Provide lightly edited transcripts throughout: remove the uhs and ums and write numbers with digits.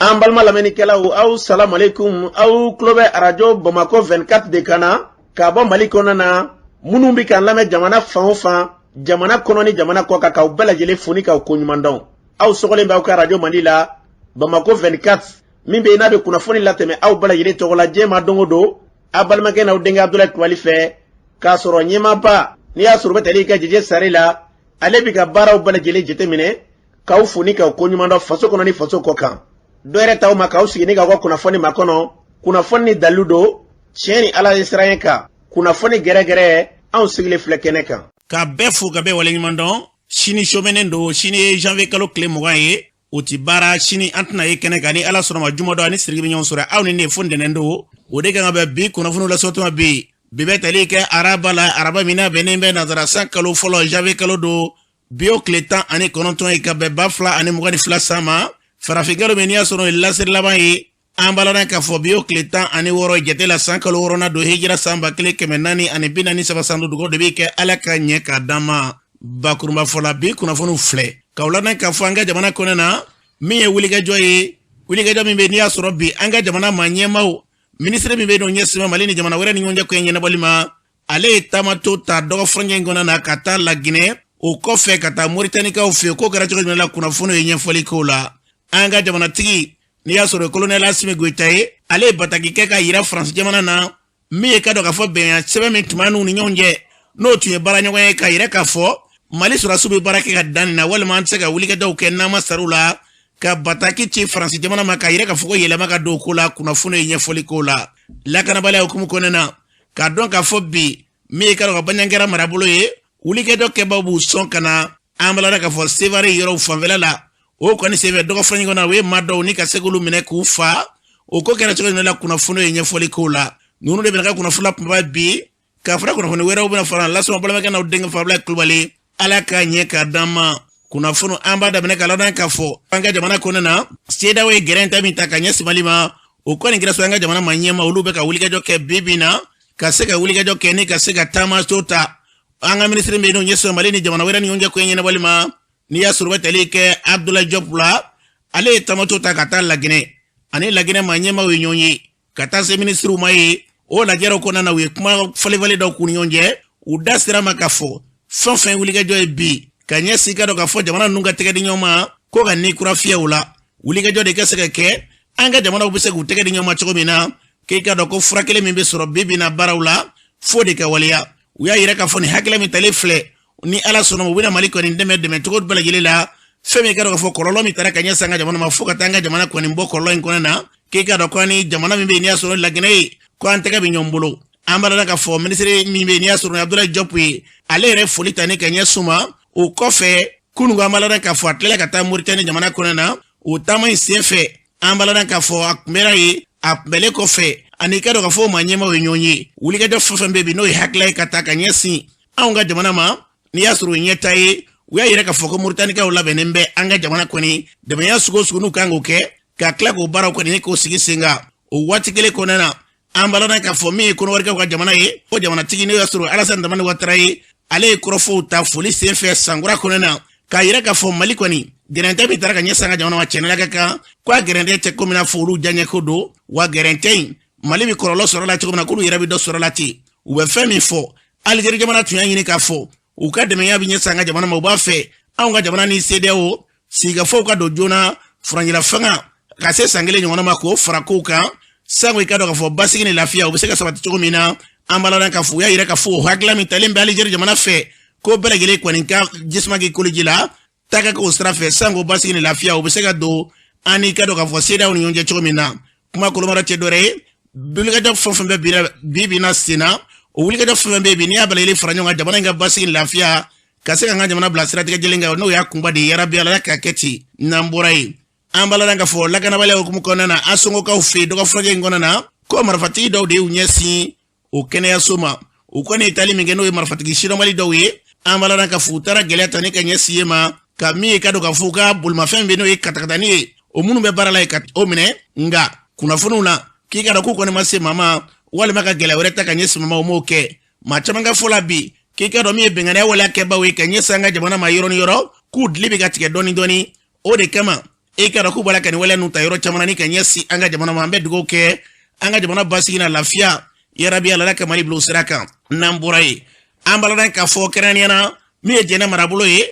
An balima lamɛnnikɛlaw, aw salamu aleykum. Aw tulo bɛ arajo Bamakɔ 24 de kan na ka bɔ Mali kɔnɔna na. Minnu bɛ k'an lamɛn jamana fan o fan, jamana kɔnɔ ni jamana kɔ kan, k'aw bɛɛ lajɛlen fo ni k'aw koɲuman dɔn. Aw sɔgɔlen bɛ aw ka arajo mandi la, Bamakɔ 24, min bɛ yen n'a bɛ kunnafoni latɛmɛ aw bɛɛ lajɛlen tɔgɔ la diɲɛ ma don o don, aw balimakɛ n'aw denkɛ Abudulayi Kulubali fɛ, k'a sɔrɔ ɲɛmaaba n'i y'a sɔrɔ bɛ tali kɛ Jeje Sare la, ale bɛ ka baaraw bɛɛ lajɛlen jateminɛ, k'aw fo ni k'aw koɲuman dɔn faso kɔnɔ ni faso kɔ kan. Dɔ yɛrɛ t'aw ma k'aw sigi ni k'aw ka kunnafoni makɔnɔ, kunnafoni ni dalilu don, tiɲɛ ni Ala ye siran kan, kunnafoni gɛrɛgɛrɛ, anw sigilen filɛ kɛnɛ kan. Ka bɛɛ fo, ka bɛɛ waleɲuman dɔn. Sini somɛnen don, sini ye janvier kalo tile 20 ye, o ti baara. Sini an tɛna ye kɛnɛ kan ni Ala sɔnna ma. Juma don, ani Siriki bɛ ɲɔgɔn sɔrɔ, aw ni ne, fo ntɛnɛn don. O de kan ka bɛn bi kunnafoniw lasɔrɔtuma. Bi bɛ tali kɛ araba la, araba min n'a bɛnnen bɛ nansara san kalo fɔlɔ, janvier kalo don. Bi o tile 19 ye ka bɛn 2022 san ma, farafin kalo min n'i y'a sɔrɔ o ye lasiri laban ye. An b'a ladɔn k'a fɔ bi o tile 16 jate la, san kalo wɔɔrɔnan don, hijira san 1443 san don. Dugawu de bɛ kɛ Ala ka ɲɛ k'a d'an ma. Bakurunba fɔ la, bi kunnafoniw filɛ k'aw ladɔn k'a fɔ an ka jamana kɔnɔ na, min ye wulikajɔ ye, wulikajɔ min bɛ n'i y'a sɔrɔ bi an ka jamana maa ɲɛmaaw, minisiri min bɛ yen n'o ɲɛsin Mali ni jamana wɛrɛ ni ɲɔgɔn cɛ ko ɲɛnabɔli ma, ale ye taamato ta dɔgɔfurancɛ in kɔnɔ na ka taa Laginɛ, o kɔfɛ ka taa Moritanikaw fɛ yen. Ko kɛra cogo jumɛn la, kunnafoniw ye ɲɛfɔli k'o la. An ka jamanatigi n'i y'a sɔrɔ kolonɛli Asimi Goyita ye, ale ye bataki kɛ ka yira Faransi jamana na, min ye ka dɔn k'a fɔ bɛnkan sɛbɛn min tun b'an n'u ni ɲɔgɔn cɛ, n'o tun ye baaraɲɔgɔnya ye, k'a yira k'a fɔ Mali sɔrɔdasiw bɛ baara kɛ ka dan nin na, walima an tɛ se ka wulikajɔw kɛ n'an ma sar'u la, ka bataki ci Faransi jamana ma k'a yira k'a fɔ ko yɛlɛma ka don ko la. Kunnafoni ye ɲɛfɔli k'o la. Lakanabaliya hukumu kɔnɔna na, k'a dɔn k'a fɔ bi min ye ka dɔn ka Banjagara marabolo ye, wulikajɔ kɛbaw b'u sɔn ka na. An b'a ladɔn k'a fɔ Sevare yɔrɔw fanfɛla la, o kɔni senfɛ dɔgɔfurancɛ kɔnɔ, u ye maa dɔw ni ka se k'olu minɛ k'u fa. O ko kɛra cogo jumɛn la, kunnafoni ye ɲɛfɔli k'o la. Ninnu de bɛna ka kunnafoni la kunbaba bi, ka fara kunnafoni wɛrɛw bɛna fara lasɔrɔ. Balimakɛ n'aw denkɛ Fabila Kulubali, Ala ka ɲɛ k'a d'an ma. Kunnafoni an b'a daminɛ k'a ladɔn k'a fɔ an ka jamana kɔnɔ na, CEDEAO ye gɛrɛntɛ min ta ka ɲɛsin Mali ma, o kɔni kɛra so an ka jamana maa ɲɛmaa, olu bɛ ka wulikajɔ kɛ bi bi na, ka se ka wulikajɔ kɛ ni ka se ka taamaso ta. An ka minisiri min bɛ yen n'o ɲɛsin Mali ni jamana wɛrɛ ni ɲɔgɔn cɛ ko ɲɛnabɔli ma, n'i y'a sɔrɔ bɛ tali kɛ Abdoulaye Diop la, ale ye taamato ta ka taa Laginɛ, ani Laginɛ maa ɲɛmaaw ye ɲɔgɔn ye, ka taa se minisiriw ma ye. O lajɛrɛw kɔnɔna na, u ye kuma falenfalen dɔw k'u ni ɲɔgɔn cɛ. U da sera ma k'a fɔ fɛn o fɛn wulikajɔ ye bi ka ɲɛsin ka dɔn k'a fɔ jamana ninnu ka tɛgɛ di ɲɔgɔn ma ko ka ni kura fiyɛ u la, wulikajɔ de ka se ka kɛ an ka jamanaw bɛ se k'u tɛgɛ di ɲɔgɔn ma cogo min na, k'i ka dɔn ko fura kelen min bɛ sɔrɔ bi bi na baaraw la, fo de ka waleya. U y'a yira k'a fɔ nin hakilila min talen filɛ, ni Ala sɔnna, u bɛna Mali kɔni dɛmɛ dɛmɛ cogo bɛɛ lajɛlen la, fɛn min ka dɔn k'a fɔ kɔlɔlɔ min taara ka ɲɛsin an ka jamana ma, fo ka taa an ka jamana kɔni bɔ kɔlɔlɔ in kɔnɔ na, k'i ka dɔn ko an ni jamana min bɛ yen n'i y'a sɔrɔ Laginɛ ye, ko an tɛgɛ bɛ ɲɔgɔn bolo. An b'a la k'a fɔ minisiri min bɛ yen n'i y'a sɔrɔ Abdoulaye Diop ye, ale yɛrɛ foli ta ni ka ɲɛsin u ma. O kɔfɛ kunun, an b'a la k'a fɔ a tilala ka taa Moritani jamana kɔnɔ na. O taama in senfɛ, an b'a la k'a fɔ a kunbɛra yen. A kunbɛlen kɔfɛ, ani ka dɔn k'a fɔ o maa ɲɛmaaw ye ɲɔgɔn ye, wulikajɔ fɛn fɛn bɛ bi n'o ye hakilila ye ka taa ka ɲɛsin anw ka jamana ma, n'i y'a sɔrɔ o ɲɛta ye, u y'a yira k'a fɔ ko Moritanikaw labɛnnen bɛ an ka jamana kɔni dɛmɛya sugu o sugu n'u kan k'o kɛ, ka tila k'o baaraw kɔni k'o sigi sen kan. O waati kelen kɔnɔna na, an b'a la k'a fɔ min ye Kɔnɔwarikaw ka jamana ye, o jamanatigi n'o y'a sɔrɔ Alassane Dramane Ouattara ye, ale ye kɔrɔfɔw ta foli senfɛ sankura kɔnɔna na, k'a yira k'a fɔ Mali kɔni gɛrɛntɛ min taara ka ɲɛsin an ka jamana ma, cɛnna ka kan ko a gɛrɛntɛ tɛ komi n'a fɔ olu diyaɲɛko don, wa gɛrɛntɛ in Mali bɛ kɔlɔlɔ sɔrɔ la cogo min na, k'olu yɛrɛ bɛ dɔ sɔrɔ la ten. U bɛ fɛn min fɔ, Alizeri jamana tun y'a ɲini k'a fɔ u ka dɛmɛya bɛ ɲɛsin an ka jamana ma, u b'a fɛ anw ka jamana ni CEDEAO sigikafɔw ka don joona, furancɛla fanga ka se san kelen ɲɔgɔnna ma, k'o fara kow kan, sango i ka dɔn k'a fɔ basigi ni lafiya u bɛ se ka sabati cogo min na. An b'a la k'a fɔ u y'a yira k'a fɔ o hakilila min talen bɛ Alizeri jamana fɛ, ko bɛɛ lajɛlen kɔni ka jisuma k'i koloji la, taa ka k'o sira fɛ, sango basigi ni lafiya u bɛ se ka don an n'i ka dɔn k'a fɔ CEDEAO ni ɲɔgɔn cɛ cogo min na. Kuma kolomara tɛ dɔwɛrɛ ye, wulikajɔ fɛn fɛn bɛ bi bi na sen na, o wulikajɔ fɛn fɛn bɛ bi, n'i y'a bɛɛ lajɛlen fara ɲɔgɔn kan, jamana in ka basigi ni lafiya ka se k'an ka jamana bila siratigɛ jɛlen kan, n'o y'a kunba de ye. Yarabi Ala k'a kɛ ten. N'an bɔra yen, an b'a la k'a fɔ lakanabaliya hukumu kɔnɔna na, Ansongokaw fɛ yen dɔgɔfurancɛ in kɔnɔna na, ko marifatigi dɔw de y'u ɲɛsin o kɛnɛyaso ma. U kɔni ye taali min kɛ, n'o ye marifatigi sidɔnbali dɔw ye, an b'a la k'a fɔ u taara gɛlɛya ta ni ka ɲɛsin yen ma, ka min ye ka dɔn k'a fɔ u ka bolimafɛn bɛ n'o ye katakatani ye, o minnu bɛ baara la yen, ka o minɛ. Nka kunnafoniw na, k'i ka dɔn k'u kɔni ma se maa ma, walima ka gɛlɛya wɛrɛ ta ka ɲɛsin maa ma, o m'o kɛ. Maa caman ka fɔ la bi, k'i ka dɔn min ye bɛnganiya waleya kɛbaaw ye ka ɲɛsin an ka jamana ma yɔrɔ ni yɔrɔ, k'u dili bɛ ka tigɛ dɔɔni dɔɔni. O de kama E k'a dɔn k'u b'a la ka nin waleya ninnu ta yɔrɔ caman na ni ka ɲɛsin an ka jamana ma. An bɛ dugawu kɛ an ka jamana basigi na lafiya. Yarabi, Ala ka Mali bila o sira kan. N'an bɔra yen, an b'a dɔn k'a fɔ kɛrɛnkɛrɛnnenya na, min ye Jɛnɛ marabolo ye,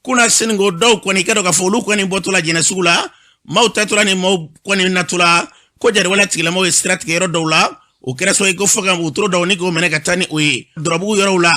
kunna seninko dɔw kɔni ka dɔn k'a fɔ olu kɔni bɔtɔla Jɛnɛ sugu la, maaw taatɔla ni maaw kɔni natɔla, ko jatigɛwale tigilamaaw ye sira tigɛ yɔrɔ dɔw la. O kɛra sababu ye ko fo ka wotoro dɔw ni k'o minɛ ka taa ni o ye dɔrɔbugu yɔrɔw la.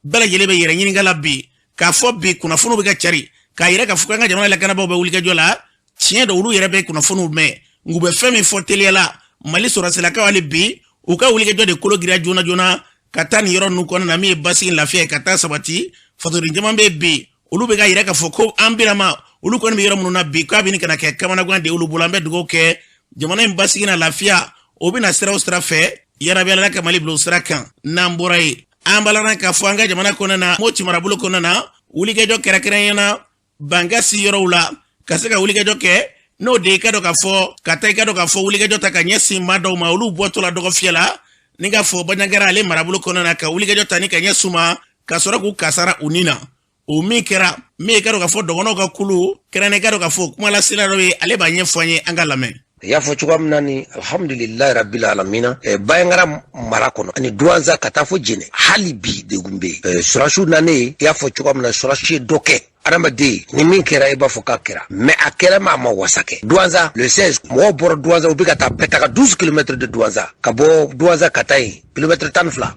Bɛɛ lajɛlen bɛ yɛrɛ ɲininka la bi k'a fɔ bi kunnafoniw bɛ ka cari k'a yira k'a fɔ k'an ka jamana lakanabaaw bɛ wulikajɔ la. Tiɲɛ don, olu yɛrɛ bɛ kunnafoniw mɛn, nk'u bɛ fɛn min fɔ teliya la, Mali sɔrɔdasilakaw hali bi u ka wulikajɔ de kolo giriya joona joona ka taa nin yɔrɔ ninnu kɔnɔna na, min ye basigi lafiya ye ka taa sabati. Fasoden caman bɛ bi, olu bɛ ka yira k'a fɔ ko an birama olu kɔni bɛ yɔrɔ minnu na bi, k'a bɛ ka na kɛ kamanagan de olu bolo. An bɛ dugawu kɛ jamana in basigi na lafiya, o bɛna sira o sira fɛ. Yarabi, Ala ka Mali bila o sira kan. N'an bɔra yen, an b'a la k'a fɔ an ka jamana kɔnɔna na, Moti marabolo kɔnɔna na, wulikajɔ kɛra kɛrɛnkɛrɛnnenya na Bankasi yɔrɔw la, ka se ka wulikajɔ kɛ n'o de ye, i ka dɔn k'a fɔ ka taa, i ka dɔn k'a fɔ wulikajɔ ta ka ɲɛsin maa dɔw ma, olu bɔtɔ la dɔgɔfiyɛ la, ni k'a fɔ Banjagara ale marabolo kɔnɔna na, ka wulikajɔ ta ni ka ɲɛsin u ma, ka sɔrɔ k'u kasara u ni na. O min kɛra min ye, i ka dɔn k'a fɔ dɔgɔnɔw ka kulu kɛrɛnkɛrɛn, i ka dɔn k'a fɔ kumalasela dɔ ye, ale b'a ɲɛfɔ an ye, an ka lamɛn. I y'a fɔ cogoya min na ni, alhamdulilayi rabbil alamina, Bayangara mara kɔnɔ ani Duwanza ka taa fo Jɛnɛ, hali bi degun bɛ yen. Surasiw nanen, i y'a fɔ cogoya min na, surasi ye dɔ kɛ. Adamaden ni min kɛra, i b'a fɔ k'a kɛra, mais a kɛra ma a ma wasa kɛ. Duwanza, le 16, mɔgɔw bɔra Duwanza, u bɛ ka taa Pɛtaga, 12 kilomètres de Duwanza, ka bɔ Duwanza ka taa yen, kilomètre 12.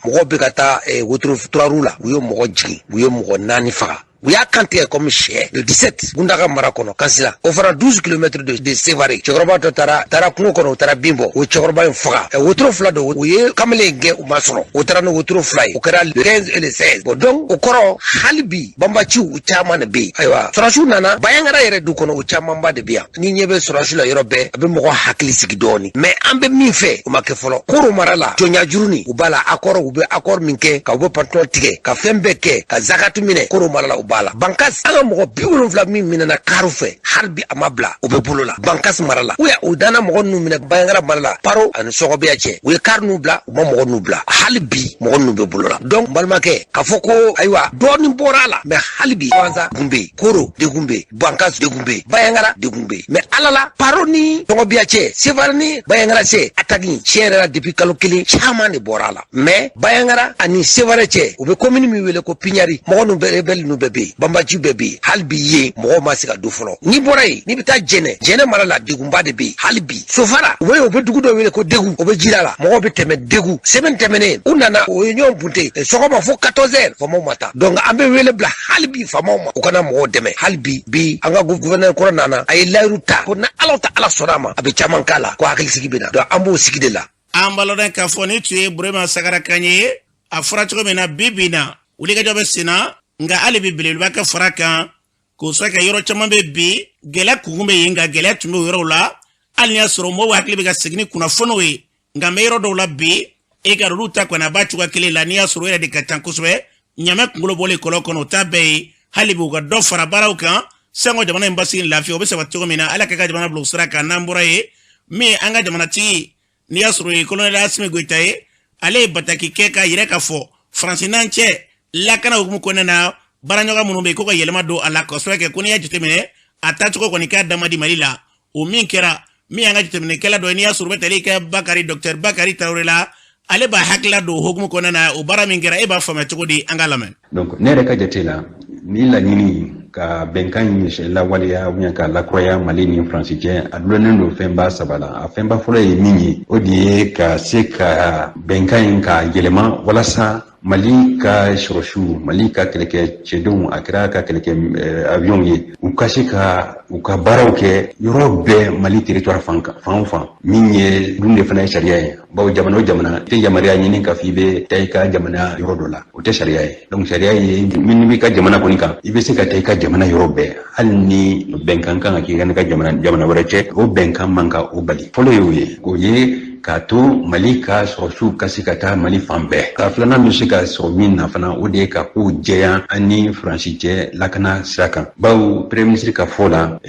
Mɔgɔw bɛ ka taa wotoro trois roues la, u ye mɔgɔ jigin, u ye mɔgɔ naani faga, u y'a kantigɛ comme sɛ. Le 17, Gundaga mara kɔnɔ, Kansila, o fana 12 km de Sevare, cɛkɔrɔba dɔ taara kungo kɔnɔ, u taara bin bɔ, o cɛkɔrɔba in faga. Wotoro fila don, u ye kamalen gɛn, u ma sɔrɔ, u taara ni wotoro fila ye. O kɛra le 15 et le 16. Bon, donc o kɔrɔ, hali bi banbaciw u caman de bɛ yen. Ayiwa, sɔrɔsiw nana Bayangara yɛrɛ du kɔnɔ, o camanba de bɛ yan. Ni ɲɛ bɛ sɔrɔsiw la yɔrɔ bɛɛ, a bɛ mɔgɔ hakili sigi dɔɔni, mais an bɛ min fɛ, o ma kɛ fɔlɔ. Koro mara la, jɔnya juru ni u b'a la, accord, u bɛ accord min kɛ, ka u bɛ pantalon tigɛ, ka fɛn bɛɛ kɛ, ka zakatu minɛ, Koro mara la, u b'a la. Bankas, an ka mɔgɔ 70 min minɛna kariw fɛ, hali bi a ma bila, o bɛ bolo la Bankas mara la. U ya u danna mɔgɔ ninnu minɛ Bayangara mara la, Paro ani Sɔgɔbiya cɛ, u ye kari ninnu bila, u ma mɔgɔ ninnu bila, hali bi mɔgɔ ninnu bɛ bolo la. Donc n balimakɛ, k'a fɔ ko ayiwa dɔɔni bɔra a la, mais hali bi Duwanza degun bɛ yen, Koro degun bɛ yen, Bankas degun bɛ yen, Bayangara degun bɛ yen. Mais ala la, Paro ni Sɔgɔbiya cɛ, Sevare ni Bayangara cɛ, attaque tiɲɛ yɛrɛ la, depuis kalo kelen, caman de bɔra a la. Mais Bayangara ani Sevare cɛ, u bɛ commune min wele ko Piɲari, mɔgɔ ninnu bɛɛ, rebelle ninnu bɛɛ bɛ yen, banbaci bɛɛ bɛ yen, hali bi yen mɔgɔw ma se ka don fɔlɔ. N'i bɔra yen, n'i bɛ taa Jɛnɛ, Jɛnɛ mara la, degunba de bɛ yen hali bi. Sofara, u bɛ yen, u bɛ dugu dɔ wele ko Degu, o bɛ jira la, mɔgɔw bɛ tɛmɛ Degu. Semaine tɛmɛnen, u nana, o ye ɲɔgɔn bunte sɔgɔma fo 14 heures, faamaw ma taa. Donc an bɛ wele bila hali bi faamaw ma, u kana mɔgɔw dɛmɛ hali bi. Bi an ka gouverneur kɔrɔ nana, a ye layiru ta ko ni Ala ta Ala sɔnna a ma, a bɛ caman k'a la, ko hakilisigi bɛ na. Donc an b'o sigi de la. An b'a lɔn k'a fɔ ni tun ye Burema Sagara kan ye. A fɔra cogo min na, bi bi na wulikajɔ bɛ sen na, nka hali bi belebeleba ka fara kan k'o sɔrɔ kɛ. Yɔrɔ caman bɛ bi, gɛlɛya kunkun bɛ yen, nka gɛlɛya tun bɛ o yɔrɔw la, hali n'i y'a sɔrɔ mɔgɔw hakili bɛ ka segin ni kunnafoniw ye. Nka n bɛ yɔrɔ dɔw la bi, e ka olu ta kɔni a b'a cogoya kelen la. N'i y'a sɔrɔ o yɛrɛ de ka ca kosɛbɛ, ɲamɛ kunkolo bɔlen kɔlɔn kɔnɔ, o t'a bɛɛ ye. Hali bi u ka dɔ fara baaraw kan sanko jamana in basigi ni lafiya o bɛ sabati cogo min na. Ala ka ka jamana bila o sira kan. N'an bɔra yen, min ye an ka jamanatigi, n'i y'a sɔrɔ o ye kolonɛli Asimi Goyita ye, ale ye bataki kɛ k'a yira k'a fɔ Faransi n'an cɛ lakana hukumu kɔnɔna na, baaraɲɔgɔn minnu bɛ yen ko ka yɛlɛma don a la kosɛbɛ kɛ, ko n'i y'a jateminɛ a taacogo kɔni k'a dama di Mali la. O min kɛra min y'an ka jateminɛkɛla dɔ ye, n'i y'a sɔrɔ o bɛ tali kɛ Bakari, docteur Bakari Tarawele la, ale b'a hakilila don hukumu kɔnɔna na. O baara min kɛra, e b'a faamuya cogo di? An k'a lamɛn. Donc ne yɛrɛ ka jate la, ni laɲini ka bɛnkan in lawaleya ou bien ka lakuraya Mali ni Faransi cɛ, a dulonnen don fɛnba saba la. A fɛnba fɔlɔ ye min ye, o de ye ka se ka bɛnkan in ka yɛlɛma walasa Mali ka sɔrɔsiw, Mali ka kɛlɛkɛ cɛdenw, a kɛra ka kɛlɛkɛ avion ye, u ka se ka u ka baaraw kɛ yɔrɔ bɛɛ Mali territoire fan fan o fan, min ye dun de fana ye sariya ye, bawo jamana o jamana i tɛ yamaruya ɲini ka fɔ i bɛ taa i ka jamana yɔrɔ dɔ la, o tɛ sariya ye. Donc sariya ye min b'i ka jamana kɔni kan, i bɛ se ka taa i ka jamana yɔrɔ bɛɛ, hali ni bɛnkan kan ka k'i ka jamana wɛrɛ cɛ, o bɛnkan man ka o bali. Fɔlɔ ye o ye, o ye k'a to Mali ka sɔrɔsiw ka se ka taa Mali fan bɛɛ. Ka filanan bɛ se ka sɔrɔ min na fana, o de ye ka kow jɛya an ni Faransi cɛ lakana sira kan, bawo premier ministre ka fɔ la,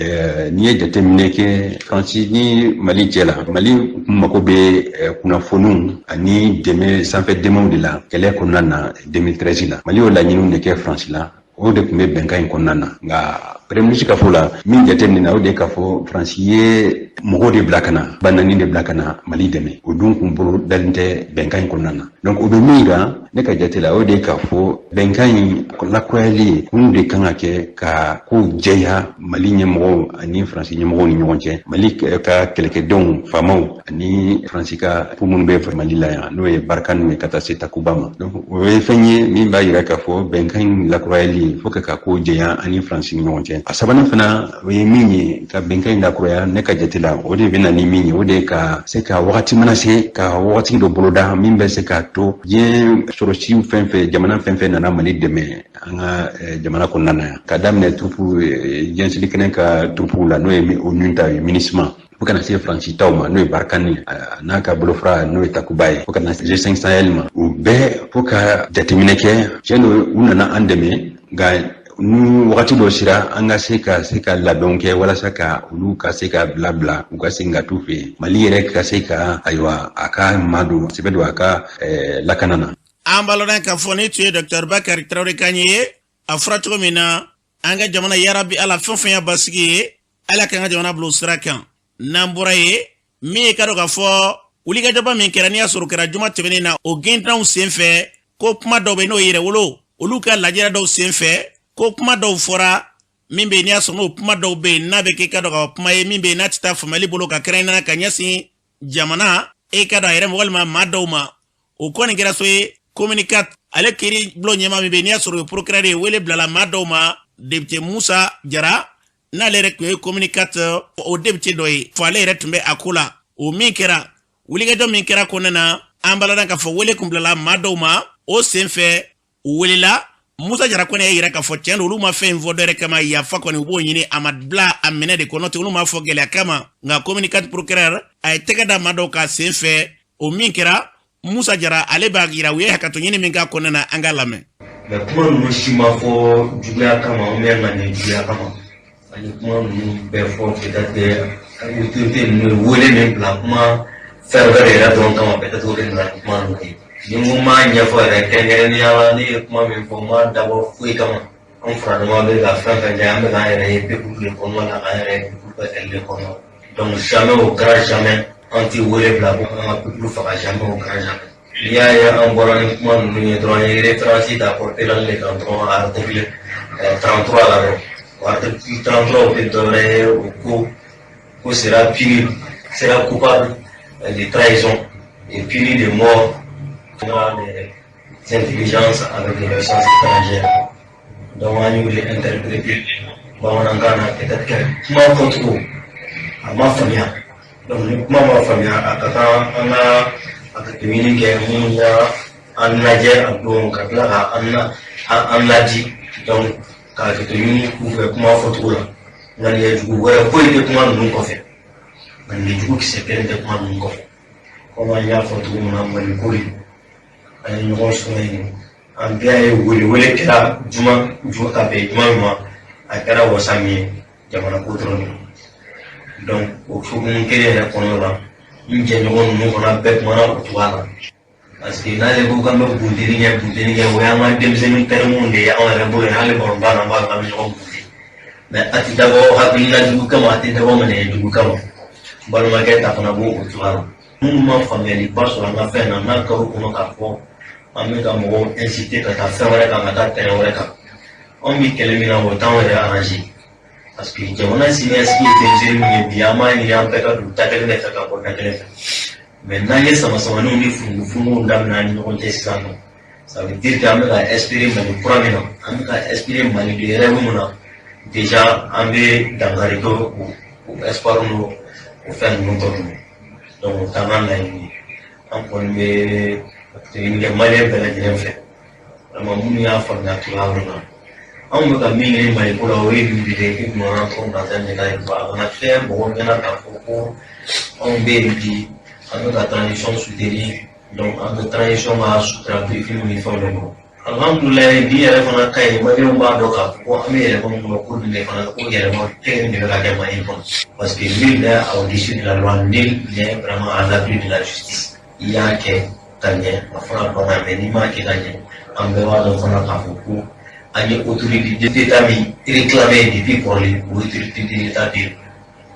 n'i ye jateminɛ kɛ Faransi ni Mali cɛ la, Mali kun mako bɛ kunnafoniw ani dɛmɛ sanfɛ dɛmɛw de la kɛlɛ kɔnɔna na 2013 la. Mali y'o laɲiniw de kɛ Faransi la, o de tun bɛ bɛnkan in kɔnɔna na, nka Premier ministre ka fɔ la, min jateminɛna, o de ye k'a fɔ Faransi ye mɔgɔw de bila ka na, 4000 de bila ka na Mali dɛmɛ. O dun kun bolo dalen tɛ bɛnkan in kɔnɔna na. Donc o bɛ min kan, ne ka jate la, o de ye k'a fɔ bɛnkan in lakurayali kun de kan ka kɛ ka kow jɛya Mali ɲɛmɔgɔw ani Faransi ɲɛmɔgɔw ni ɲɔgɔn cɛ, Mali ka kɛlɛkɛdenw, faamaw ani Faransi ka ko minnu bɛ Mali la yan, n'o ye Barkhane ye ka taa se Takuba ma. Donc o ye fɛn ye min b'a yira k'a fɔ bɛnkan in lakurayali fo ka kow jɛya ani Faransi ni ɲɔgɔn cɛ. A sabanan fana, o ye min ye, ka bɛnkan in lakuraya, ne ka jate la, o de bɛ na ni min ye, o de ye ka se ka wagati mana se ka wagati dɔ boloda min bɛ se k'a to diɲɛ sɔrɔsiw fɛn fɛn, jamana fɛn fɛn nana Mali dɛmɛ an ka jamana kɔnɔna na yan, ka daminɛ turupu diɲɛ seleke ka turupuw la, n'o ye ONU ta ye, MINUSMA, fo kana se Faransi taw ma, n'o ye Barkhane ye n'a ka bolofara, n'o ye Takuba ye, fo kana se G5 Sahel ma. U bɛɛ fo ka jateminɛ kɛ. Tiɲɛ don, u nana an dɛmɛ, nka ni wagati dɔ sera, an ka se ka se ka labɛnw kɛ walasa ka olu ka se ka bila bila u ka segin ka t'u fɛ yen, Mali yɛrɛ ka se ka, ayiwa, a ka ma don sɛbɛ don a ka lakana na. An b'a lɔn k'a fɔ ni tun ye Dr Bakari Tarawele kan ye. A fɔra cogo min na, an ka jamana, yarabi Ala, fɛn fɛn y'a basigi ye, Ala k'an ka jamana bila o sira kan. N'an bɔra ye, min ye ka dɔn k'a fɔ wulikajɔba min kɛra, n'i y'a sɔrɔ kɛra juma tɛmɛnen na, o gɛntanw sen fɛ, ko kuma dɔw bɛ n'o yɛrɛ wolo, olu ka lajɛrɛ dɔw sen fɛ, ko kuma dɔw fɔra min bɛ yen, n'i y'a sɔrɔ n'o kuma dɔw bɛ yen, n'a bɛ kɛ ka dɔn k'a fɔ kuma ye min bɛ yen, n'a tɛ taa faamuyali bolo ka kɛrɛnkɛrɛnnenya ka ɲɛsin jamana e ka dɔn a yɛrɛ ma walima maa dɔw ma. O kɔni kɛra so ye commune 4 ale kiiri bulon ɲɛmaa min bɛ yen, n'i y'a sɔrɔ o ye procureur ye, wele bilala maa dɔw ma. Député Musa Jara, n'ale yɛrɛ tun ye commune 4 o député dɔ ye, fɔ ale yɛrɛ tun bɛ a ko la. O min kɛra, wulikajɔ min kɛra kɔnɔna na, an b'a k'a fɔ wele kun bilala maa dɔw ma. O sen fɛ, u welela. Musa Jara kɔni y'a yira k'a fɔ tiɲɛ don, olu ma fɛn in fɔ dɔ yɛrɛ kama, yafa kɔni u b'o ɲini, a ma bila a minɛ de kɔnɔ ten, olu m'a fɔ gɛlɛya kama. Nka commune 4 procureur a ye tɛgɛ da maa dɔw kan sen fɛ. O min kɛra, Musa Jara ale b'a yira u ye hakɛto ɲini min k'a kɔnɔna na, an k'a lamɛn. Mais kuma ninnu si ma fɔ juguya kama ou bien ŋaniya juguya kama. An ye kuma ninnu bɛɛ fɔ, peut-être autorité ninnu ye wele min bila kuma ferveur yɛrɛ dɔrɔn kama, peut-être o de nana ni kuma ninnu ye. Ni n ko n m'a ɲɛfɔ yɛrɛ, kɛrɛnkɛrɛnnenya la, ne ye kuma min fɔ, n m'a dabɔ foyi kama. Anw faradama bɛ ka fɛn fɛn kɛ, an bɛ k'an yɛrɛ ye peuple de kɔnɔna la, k'an yɛrɛ ye peuple ka kɛlɛ de kɔnɔ. Donc jamais au grand jamais an tɛ wele bila ko an ka peuple faga, jamais au grand jamais. N'i y'a ye an bɔra ni kuma ninnu ye dɔrɔn, an ye référence ta code pénal de kan dɔrɔn, article 33 la dɔrɔn. O article 33, o tɛ dɔwɛrɛ ye, o ko sera puni, sera coupable de trahison et puni de mort des intelligences avec des puissances étrangères. Donc an y'o de interpréter bamanankan na, peut-être que kuma fɔcogo a ma faamuya. Donc ni kuma ma faamuya, a ka kan an ka hakɛto ɲini kɛ minnu y'a an lajɛ a don ka tila ka an na an ladi. Donc ka hakɛto ɲini k'u fɛ kuma fɔcogo la. Ŋaniya jugu wɛrɛ foyi tɛ kuma ninnu kɔfɛ, ŋaniya jugu kisɛ kelen tɛ kuma ninnu kɔfɛ. Komi an y'a fɔ cogo min na, Mali ko de an ye ɲɔgɔn sɔrɔ yen, an bɛɛ ye wele kɛra juma juma ka bɛn juma min ma, a kɛra wasa min ye, jamana ko dɔrɔn de. Donc o hukumu kelen yɛrɛ kɔnɔna la, n jɛɲɔgɔn ninnu fana bɛɛ kumana o cogoya la, parce que n'ale ko k'an bɛ bunteni kɛ, bunteni kɛ, o y'an ka denmisɛnnin tɛrɛmuw de ye anw yɛrɛ bolo yen. Hali balontan na, an b'a k'an bɛ ɲɔgɔn bunte, mais a ti dabɔ hakilina jugu kama, a ti dabɔ ŋaniya jugu kama. Balimakɛ ta fana b'o o cogoya la. Minnu ma faamuyaliba sɔrɔ an ka fɛn na, n'a kɛr'u kɔnɔ k'a fɔ an bɛ ka mɔgɔw inciter ka taa fɛn wɛrɛ kan, ka taa terrain wɛrɛ kan, anw bɛ kɛlɛ min na, o t'anw yɛrɛ arranger, parce que jamana siniɲɛsigi ye denmisɛnnin min ye bi, an b'a ɲini an bɛɛ ka don da kelen de fɛ ka bɔ da kelen fɛ. Mais n'an ye sama-samaniw ni funugufunuguw daminɛ an ni ɲɔgɔn cɛ sisan nɔ, ça veut dire que an bɛ ka espérer Mali kura min na, an bɛ ka espérer Mali de rêve min na, déjà an bɛ dankari kɛ o espoir n'o o fɛn ninnu tɔ ninnu. Donc o t'an ka laɲini ye. An kɔni bɛ ɲini kɛ malien bɛɛ lajɛlen fɛ, vraiment, minnu y'a faamuya cogoya min na, anw bɛ ka min ɲini Mali ko la, o ye nin de ye que nous rentrons dans un état de droit. A kana kɛ mɔgɔw ɲɛna k'a fɔ ko anw bɛ yen bi, an bɛ ka transition soutenir, donc an bɛ transition ka sutura birifiniw ni fɛnw de kɔrɔ. Alhamdulilayi, bi yɛrɛ fana ka ɲi, malienw b'a dɔn k'a fɔ ko an bɛ yɛlɛma min kɔnɔ, ko nin de fana ko yɛlɛma kelen de bɛ ka kɛ Mali kɔnɔ, parce que nul n'est au-dessus de la loi, nul n'est vraiment à l'abri de la justice. I y'a kɛ ka ɲɛ, a fɔra banna, mais n'i m'a kɛ ka ɲɛ, an bɛɛ b'a dɔn fana k'a fɔ ko An ye autorité d'État min réclamé depuis kɔrɔlen, o autorité de l'État bɛ yen.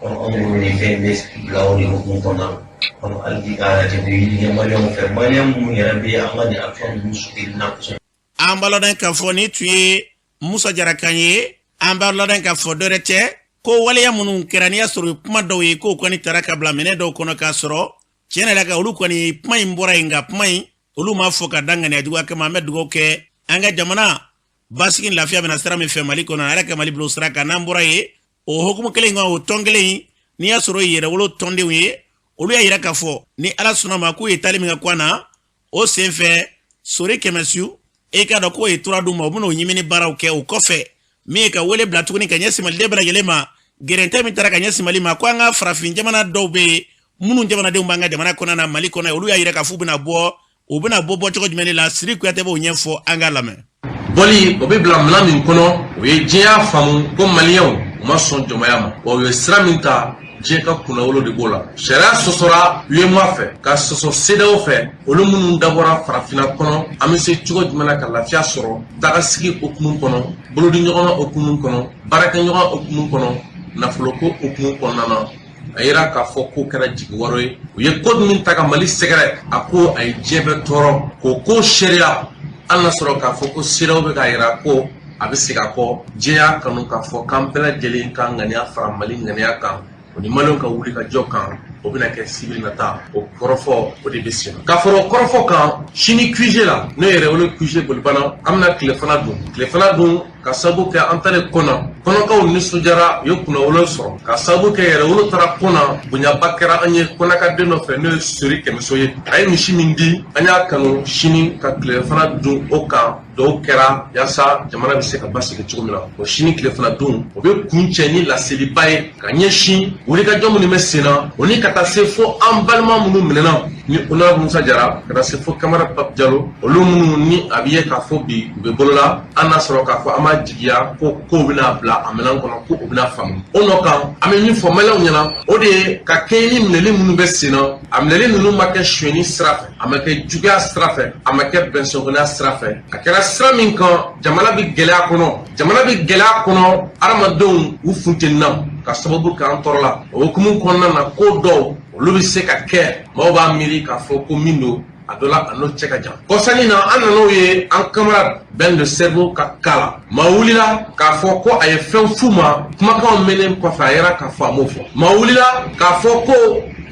Donc anw bolo, nin fɛn in bɛ bila o de hukumu kɔnɔna na. Donc hali bi k'a lajɛ, o ɲini kɛ maliyɛnw fɛ, maliyɛn minnu yɛrɛ bɛ an ka nin action ninnu soutenir na kosɛbɛ. An b'a ladɔn k'a fɔ ni tun ye Musa Jara kan ye. An b'a ladɔn k'a fɔ dɔwɛrɛ tɛ ko waleya minnu kɛra, n'i y'a sɔrɔ kuma dɔw ye k'o kɔni tara ka bila minɛ dɔw kɔnɔ, k'a sɔrɔ tiɲɛ yɛrɛ ka olu kɔni kuma in bɔra yen, nka kuma in olu m'a fɔ ka da ŋaniya juguya kama. An bɛ dugawu kɛ an ka jamana basigi, lafiya bɛna sira min fɛ Mali kɔnɔ, Ala ka Mali bila o sira kan. N'an bɔra yen, o hukumu kelen kan, o tɔn kelen in, n'i y'a sɔrɔ yɛrɛwolo tɔndenw ye, olu y'a yira k'a fɔ ni Ala sɔnna ma k'u ye taali min kɛ kwan na, o sen fɛ Sori Kɛmɛsu, e k'a dɔn k'o ye tura d'u ma, u bɛn'o ɲimini baaraw kɛ. O kɔfɛ, min ye ka wele bila tuguni ka ɲɛsin maliden bɛɛ lajɛlen ma, gɛrɛntɛ min taara ka ɲɛsin Mali ma, ko an ka farafin jamana dɔw bɛ yen minnu jamanadenw b'an ka jamana kɔnɔna na, Mali kɔnɔ, olu y'a yira k'a fɔ u bɛna bɔ. U bɛna bɔ bɔcogo jumɛn de la? Siri Kuyatɛ b'o ɲɛfɔ, an k'a lamɛn. Bɔli o bɛ bila minɛn min kɔnɔ, o ye diɲɛ y'a faamu ko maliyɛnw u ma sɔn jɔnmaya ma, wa u ye sira min ta, diɲɛ ka kunnawolo de b'o la. Sariya sɔsɔra UEMOA fɛ, ka sɔsɔ CEDEAO fɛ, olu minnu dabɔra farafinna kɔnɔ. An bɛ se cogo jumɛn na ka lafiya sɔrɔ tagasigi hukumu kɔnɔ, bolodiɲɔgɔnma hukumu kɔnɔ, baarakɛɲɔgɔn hukumu kɔnɔ, nafoloko hukumu kɔnɔna na? A yira k'a fɔ ko kɛra jigi waro ye. U ye ko min ta ka Mali sɛgɛrɛ, a ko a ye diɲɛ bɛɛ tɔɔrɔ k'o ko seereya. Hali n'a sɔrɔ k'a fɔ ko CEDEAO bɛ k'a yira ko a bɛ segin a kɔ, diɲɛ y'a kanu k'a fɔ k'an bɛɛ lajɛlen ka ŋaniya fara Mali ŋaniya kan, o ni maliyɛnw ka wuli ka jɔ kan. O bɛna kɛ sibiri nata, o kɔrɔfɔ o de bɛ sen na. Ka fara o kɔrɔfɔ kan, sini QG la, n'o yɛrɛ wele QG Bolibana, an bɛna tilefana dun, tilefana dun ka sababu kɛ an talen kɔnɔ. Kɔnɔkaw nisɔndiyara, u ye kunnawolo sɔrɔ ka sababu kɛ yɛrɛwolo taara kɔnɔ. Bonyaba kɛra an ye kɔnɔka den dɔ fɛ, n'o ye Sori Kɛmɛso ye. A ye misi min di, an y'a kanu sini ka tilefana dun o kan. Dɔw kɛra yaasa jamana bɛ se ka basigi cogo min na. O sini tilefana dun, o bɛ kuncɛ ni laseliba ye ka ɲɛsin wulikajɔ minnu bɛ sen na, o ni ka taa se fo an balima minnu minɛna, ni honorable Musa Jara, ka taa se fo camarade Pape Diallo, olu minnu ni a bɛ ye k'a fɔ bi u bɛ bolola. An n'a sɔrɔ k'a fɔ an b'a jigiya ko kow bɛna bila a minɛn kɔnɔ, ko u bɛna faamu o nɔ kan. An bɛ min fɔ maliyɛnw ɲɛna, o de ye ka kɛɲɛ ni minɛli minnu bɛ sen na, a minɛli ninnu ma kɛ sonyɛni sira fɛ, a ma kɛ juguya sira fɛ, a ma kɛ bɛnsɔnkɔniya sira fɛ. A kɛra sira min kan, jamana bɛ gɛlɛya kɔnɔ, jamana bɛ gɛlɛya kɔnɔ, hadamadenw u funtenina ka sababu kɛ an tɔɔrɔ la. O hukumu kɔnɔna na, ko dɔw olu bɛ se ka kɛ, maaw b'a miiri k'a fɔ ko min don, a dɔ la a n'o cɛ ka jan. Kɔsani na, an nan'o ye an camarade Ben le Cerveau ka cas la. Maa wulila k'a fɔ ko a ye fɛn f'u ma, kumakanw mɛnnen kɔfɛ, a yɛrɛ k'a fɔ a m'o fɔ. Maa wulila k'a fɔ ko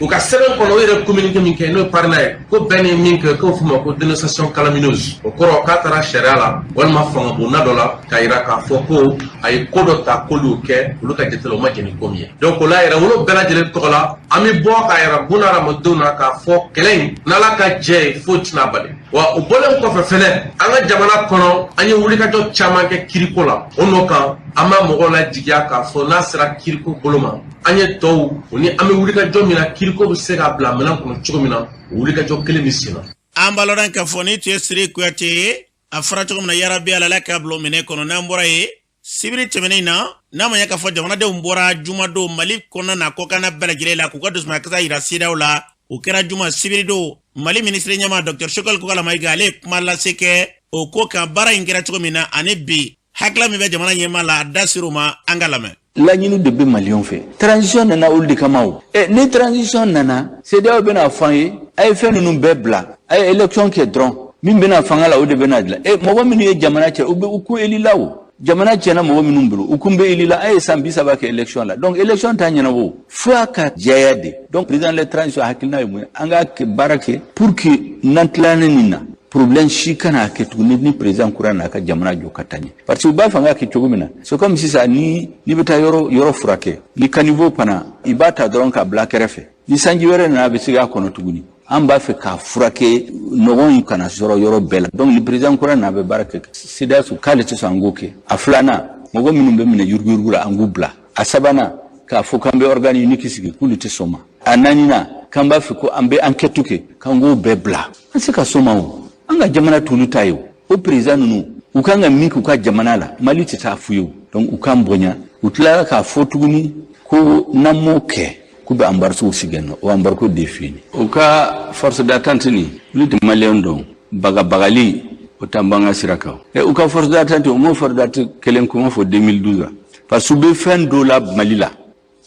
u ka sɛbɛn kɔnɔ, u yɛrɛ communiqué min kɛ, n'o ye parrainage ye, ko bɛn ni min kɛ, k'o f'u ma ko dénonciation calomnieuse. O kɔrɔ k'a taara sariya la walima fangabonda dɔ la k'a yira k'a fɔ ko a ye ko dɔ ta, k'olu kɛ, olu ka jate la, o ma jɛn ni ko min ye. Donc o la, yɛrɛwolo bɛɛ lajɛlen tɔgɔ la, an bɛ bɔ k'a yira buna hadamadenw na k'a fɔ kɛlɛ in, n'Ala ka jɛ ye, foyi tɛna bali. Wa o bɔlen kɔfɛ fɛnɛ, an ka jamana kɔnɔ, an ye wulikajɔ caman kɛ kiriko la. O nɔ kan, an b'a mɔgɔw lajigiya k'a fɔ n'a sera kiriko bolo ma, an ye tɔw o ni an bɛ wulikajɔ min na, kiriko bɛ se ka bila minɛn kɔnɔ cogo min na, o wulikajɔ kelen bɛ sen na. An b'a lɔn k'a fɔ ni tun ye Siri Kuyate ye. A fɔra cogo min na, yarabi Ala k'a bila minɛ kɔnɔ. N'an bɔra yen, sibiri tɛmɛnen na, n'a ma ɲɛ k'a fɔ jamanadenw bɔra jumadon Mali kɔnɔna na, kɔkanna bɛɛ lajɛlen la, k'u ka dusumakasa yira CEDEAO la, o kɛra juma sibiri don. Mali minisiri ɲɛmaa Dr Choguel Kokalla Maïga, ale ye kuma lase kɛ o ko kan, baara in kɛra cogo min na ani bi hakilila min bɛ jamana ɲɛmaa la, a da ser'o ma. An ka lamɛn. Laɲini de bɛ maliyɛnw fɛ. Transition nana olu de kama. O ɛ, ni transition nana, CEDEAO bɛna fɔ an ye: a ye fɛn ninnu bɛɛ bila, a ye élection kɛ dɔrɔn. Min bɛna fanga la, o de bɛna dilan. Ɛ, mɔgɔ minnu ye jamana cɛ, u bɛ u kun eli la. O jamana tiɲɛna mɔgɔ minnu bolo, u kun bɛ eli la. A ye san 30 kɛ élection la, donc élection t'a ɲɛnabɔ fo a ka jɛya de. Donc président de la transition hakilina ye mun ye? An ka baara kɛ pour que n'an tilalen nin na, problème si kana kɛ tuguni, ni président kura n'a ka jamana jɔ ka taa ɲɛ. Parce que u b'a fɛ an ka kɛ cogo min na, c'est comme sisan ni n'i bɛ taa yɔrɔ yɔrɔ furakɛ, ni caniveau panna, i b'a ta dɔrɔn k'a bila kɛrɛfɛ, ni sanji wɛrɛ nana, a bɛ segin a kɔnɔ tuguni. An b'a fɛ k'a furakɛ, nɔgɔ in kana sɔrɔ yɔrɔ bɛɛ la. Donc ni président kura n'a bɛ baara kɛ, CEDEAO k'ale tɛ sɔn an k'o kɛ. A filanan, mɔgɔ minnu bɛ minɛ yuruguyurugu la, an k'u bila. A sabanan, k'a fɔ k'an bɛ organe unique sigi, k'olu tɛ sɔn ma. A naaninan, k'an b'a fɛ ko an bɛ enquête kɛ, k'an k'o bɛɛ bila. An se ka sɔn ma. O an ka jamana t'olu ta ye. O o président ninnu, u kan ka min k'u ka jamana la, Mali tɛ taa f'u ye. O donc u k'an bonya. U tilara k'a fɔ tuguni ko n'an m'o kɛ, k'u bɛ embargo sigi nɔ. O embargo de fini, u ka force d'attente nin, olu tɛ maliyɛn dɔn. Bagabagali O t'an b'an ka sira kan. U ka force d'attente, u m'o force d'attente kelen kuma fɔ 2012 la, parce que u bɛ fɛn dɔ la Mali la,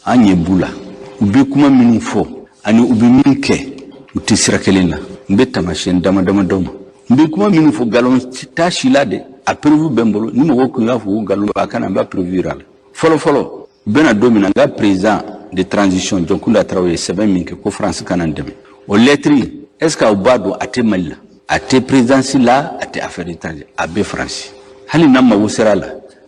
an ɲɛ b'u la. U bɛ kuma minnu fɔ ani u bɛ min kɛ, u tɛ sira kelen na. N bɛ taamasiyɛn dama dama d'aw ma. N bɛ kuma minnu fɔ, nkalon t'a si la dɛ, a preuve bɛ n bolo. Ni mɔgɔw kun y'a fɔ ko nkalon, a kana, n b'a preuve yira a la. Fɔlɔ fɔlɔ, u bɛna don min na, n ka président de transition Dioncounda Traoré ye sɛbɛn min kɛ ko France kana n dɛmɛ, o lettre, est ce que aw b'a dɔn a tɛ Mali la, a tɛ présidence la, a tɛ affaire étrangère, a bɛ France? Hali n'an mago sera a la,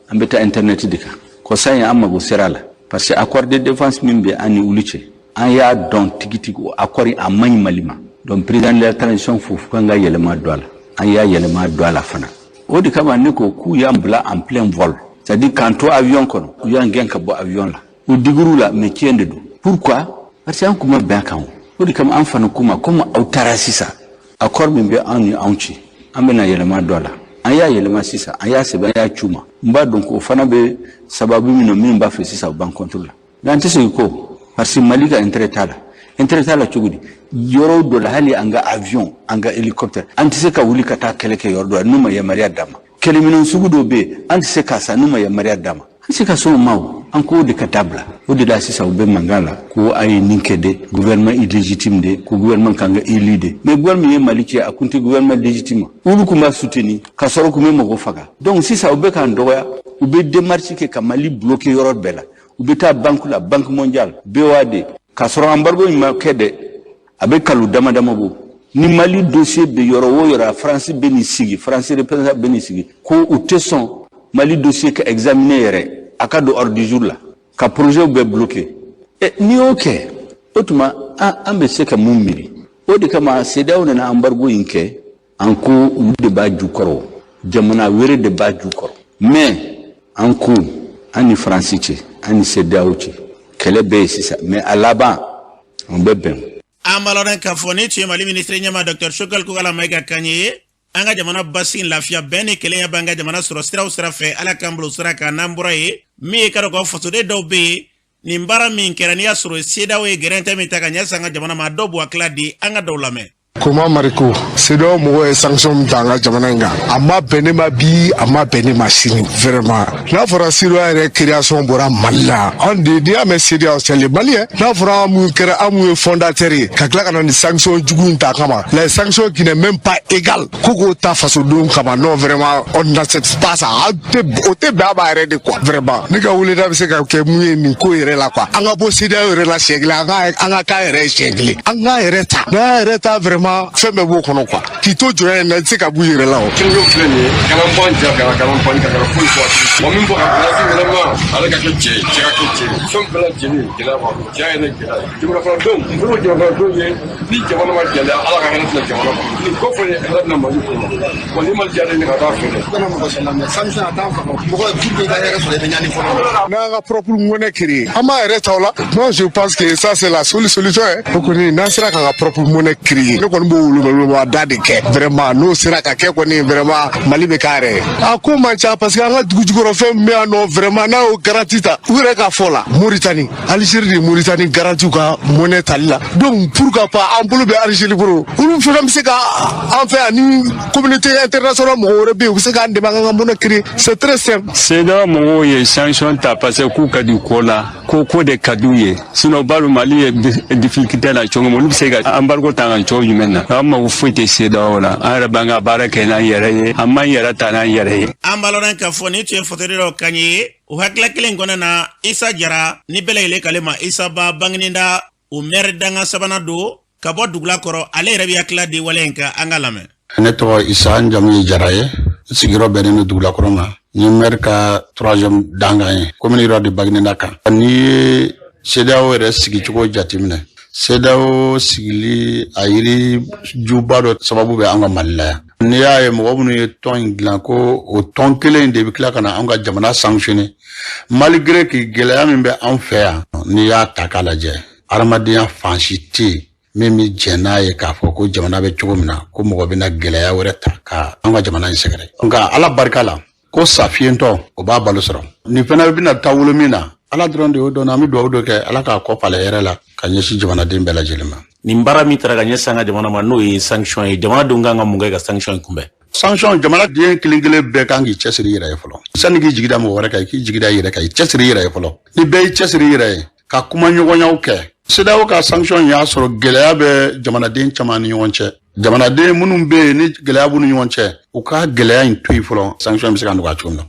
an bɛ taa internet de kan. Kɔsa in, an mago sera a la parce que accord de défense min bɛ an ni olu cɛ, an y'a dɔn tigitigi, o accord a man ɲi Mali ma. Donc président de la transition fo k'an ka yɛlɛma don a la. An y'a yɛlɛma don a la fana. O de kama ne ko k'u y'an bila en plein vol, c'est à dire k'an to avion kɔnɔ, u y'an gɛn ka bɔ avion la. U digir'u la, mais tiɲɛ de don. Pourquoi? Parce que an kun ma bɛn a kan. O de kama an fana k'u ma, komi aw taara sisan, accord min bɛ an ni anw cɛ, an bɛna yɛlɛma don a la. An y'a yɛlɛma sisan, an y'a sɛbɛn, an y'a c'u ma. N b'a dɔn k'o fana bɛ sababu min na, min b'a fɛ sisan u b'an contre la, mais an tɛ segin kɔ, parce que Mali ka intérêt t'a la. Intérêt t'a la cogo di? Yɔrɔ dɔ la, hali an ka avion, an ka hélicoptère, an tɛ se ka wuli ka taa kɛlɛ kɛ yɔrɔ dɔ la n'u ma yamaruya d'an ma. Kɛlɛminɛn sugu dɔw bɛ yen, an tɛ se k'a san n'u ma yamaruya d'an ma. An tɛ se ka sɔn o ma. O an k'o de ka dabila. O de la sisan u bɛ mankan la ko a ye nin kɛ de, gouvernement illégitime de, ko gouvernement kan ka élu de. Mais gouvernement ye Mali cɛ, a kun tɛ gouvernement légitime. Olu kun b'a soutenir ka sɔrɔ kun bɛ mɔgɔ faga. Donc sisan u bɛ k'an dɔgɔya, u bɛ démarche kɛ ka Mali bloquer yɔrɔ bɛɛ la. U bɛ taa banque la, Banque mondiale, BOAD, k'a sɔrɔ embargo in ma kɛ dɛ, a bɛ kalo dama dama bɔ. Ni Mali dossier bɛ yɔrɔ o yɔrɔ, France bɛ nin sigi, France représentant bɛ nin sigi ko u tɛ sɔn Mali dossier ka examiner yɛrɛ, a ka don ordre du jour la, ka projet bɛɛ bloquer. Ɛ, n'i y'o kɛ, o tuma an bɛ se ka mun miiri? O de kama CEDEAO nana embargo in kɛ. An ko olu de b'a jukɔrɔ, jamana wɛrɛ de b'a jukɔrɔ, mais an ko an ni Faransi cɛ, an ni CEDEAO cɛ, kɛlɛ bɛ yen sisan, mais a laban an bɛ bɛn. An b'a lɔn k'a fɔ ni tun ye Mali minisiri ɲɛma Dr Choguel Kokalla Maïga kan ye. An ka jamana basigi, lafiya, bɛn ni kelenya b'an ka jamana sɔrɔ siraw sira fɛ. Ala k'an bolo sira kan. N'an bɔra yen, min ye ka dɔn k'a fasoden dɔw bɛ yen, nin baara min kɛra, n'i y'a sɔrɔ CEDEAO ye gɛrɛntɛ min ta ka ɲɛsin an ka jamana ma, dɔw b'u hakilila di. An ka dɔw lamɛn. Koma Mariko, CEDEAO mɔgɔw ye sanction min ta an ka jamana in kan, a ma bɛn ne ma bi, a ma bɛn ne ma sini. Vraiment, n'a fɔra CEDEAO yɛrɛ création bɔra Mali la, anw de, n'i y'a mɛn CEDEAO, c'est le Mali. N'a fɔra an mun kɛra, an mun ye fondateur ye, ka tila ka na nin sanction jugu in ta kama, les sanctions qui n'est même pas égale, ko k'o ta fasodenw kama, non, vraiment, on n'accepte pas ça. An tɛ, o tɛ bɛn a ma yɛrɛ de quoi. Vraiment, ne ka weleda bɛ se ka kɛ mun ye nin ko yɛrɛ la quoi? An ka bɔ CEDEAO yɛrɛ la siɲɛ kelen, an ka k'an yɛrɛ ye siɲɛ kelen, an k'an yɛrɛ ta. N'an y'an yɛrɛ ta, vraiment, fɛn bɛɛ b'o kɔnɔ quoi. K'i to jɔnya in na, i tɛ se ka b'u yɛrɛ la o. Kɛnɛw filɛ nin ye, kana bɔ ja kana kana ban ka kana foyi fɔ a wa min bɔ ka place vraiment, ale ka kɛ cɛ ye, cɛ ka kɛ cɛ ye. Fɛn bɛɛ lajɛlen gɛlɛya b'a kɔnɔ, cɛ yɛrɛ gɛlɛya ye. Jamana kɔnɔdenw, n fɔlɔ jamana kɔnɔdenw ye, ni jamana ma gɛlɛya, Ala ka hɛrɛ tɛna jamana kɔnɔ. Nin kɔfɛ hɛrɛ bɛna Mali kɔnɔ wa? Ni Mali diyalen ne ka taa fɛ dɛ. Kana mɔgɔ si lamɛn, sanction a t'an faga. Mɔgɔ pour que i ka hɛrɛ sɔrɔ, i bɛ ɲani fɔlɔ. N'an ka propre monnaie créer, an b'a yɛrɛ ta o la. Moi, je pense que ça, c'est la seule solution hein. O kɔni, n'an sera k'an ka propre monnaie créer, ne kɔni b'o wolomada de kɛ. Vraiment, n'o sera ka kɛ kɔni, vraiment, Mali bɛ k'a yɛrɛ ye. A ko man ca, parce que an ka dugu jukɔrɔ fɛn min bɛ yan nɔ, vraiment, n'a y'o garantie ta, u yɛrɛ ka fɔ la, Moritani, Algérie de Moritani garantie ka monnaie tali la. Donc pourquoi pas, an bolo bɛ Algérie bolo, olu fana bɛ se ka an fɛ yan ni communauté internationale, mɔgɔ wɛrɛ bɛ yen, u bɛ se k'an dɛmɛ an ka monnaie créer. C'est très simple. CEDEAO mɔgɔw ye sanction ta parce que k'u ka di ko la, ko ko de ka d'u ye. Sinon balo Mali ye difficulté la cogo min, olu bɛ se ka embargo ta kan cogo jumɛn na? An mago foyi tɛ CEDEAO la. An yɛrɛ b'an ka baara kɛ n'an yɛrɛ ye, an m'an yɛrɛ ta n'an yɛrɛ ye. An b'a lɔn k'a fɔ nin tun ye fasoden dɔw kan ye. O hakilila kelen kɔnɔna na, Isa Jara ni bɛɛ lajɛlen k'ale ma Isa Ba, Banginida o maire danga sabanan don ka bɔ dugula kɔrɔ, ale yɛrɛ bɛ hakilila di wale in kan. An ka lamɛn. Ne tɔgɔ Isa, n jamu ye Jara ye, n sigiyɔrɔ bɛnnen don Dugulakɔrɔ ma. N ye maire ka troisième dangan ye, commune rurale de Bagineda kan. N'i ye CEDEAO yɛrɛ sigicogo jateminɛ, CEDEAO sigili a yiri juba dɔ sababu bɛ an ka Mali la yan. N'i y'a ye mɔgɔ minnu ye tɔn in dilan, ko o tɔn kelen in de bɛ tila ka na an ka jamana sanctionner, malgré que gɛlɛya min bɛ an fɛ yan, n'i y'a ta k'a lajɛ, adamadenya fan si tɛ yen min bɛ jɛn n'a ye k'a fɔ ko jamana bɛ cogo min na, ko mɔgɔ bɛna gɛlɛya wɛrɛ ta ka an ka jamana in sɛgɛrɛ. Nka Ala barika la, ko safiyentɔ o b'a balo sɔrɔ. Nin fana bɛna taa wolo min na, Ala dɔrɔn de y'o dɔn. An bɛ dugawu dɔ kɛ, Ala k'a kɔ falen hɛrɛ la ka ɲɛsin jamanaden bɛɛ lajɛlen ma. Nin baara min taara ka ɲɛsin an ka jamana ma, n'o ye sanction ye, jamanadenw kan ka mun kɛ ka sanction in kunbɛn? Sanction, jamana den kelen kelen bɛɛ kan k'i cɛsiri i yɛrɛ ye fɔlɔ. Sani k'i jigi da mɔgɔ wɛrɛ kan, i k'i jigi da i yɛrɛ kan, i cɛsiri i yɛrɛ ye fɔlɔ. Ni bɛɛ y'i cɛsiri i yɛrɛ ye, ka kuma ɲɔgɔnyaw kɛ. CEDEAO ka sanction y'a sɔrɔ gɛlɛya bɛ jamanaden caman ni ɲɔgɔn cɛ. Jamanaden minnu bɛ yen ni gɛlɛya b'u ni ɲɔgɔn cɛ, u ka gɛlɛya in to yen fɔlɔ, sanction bɛ se ka nɔgɔya cogo min na.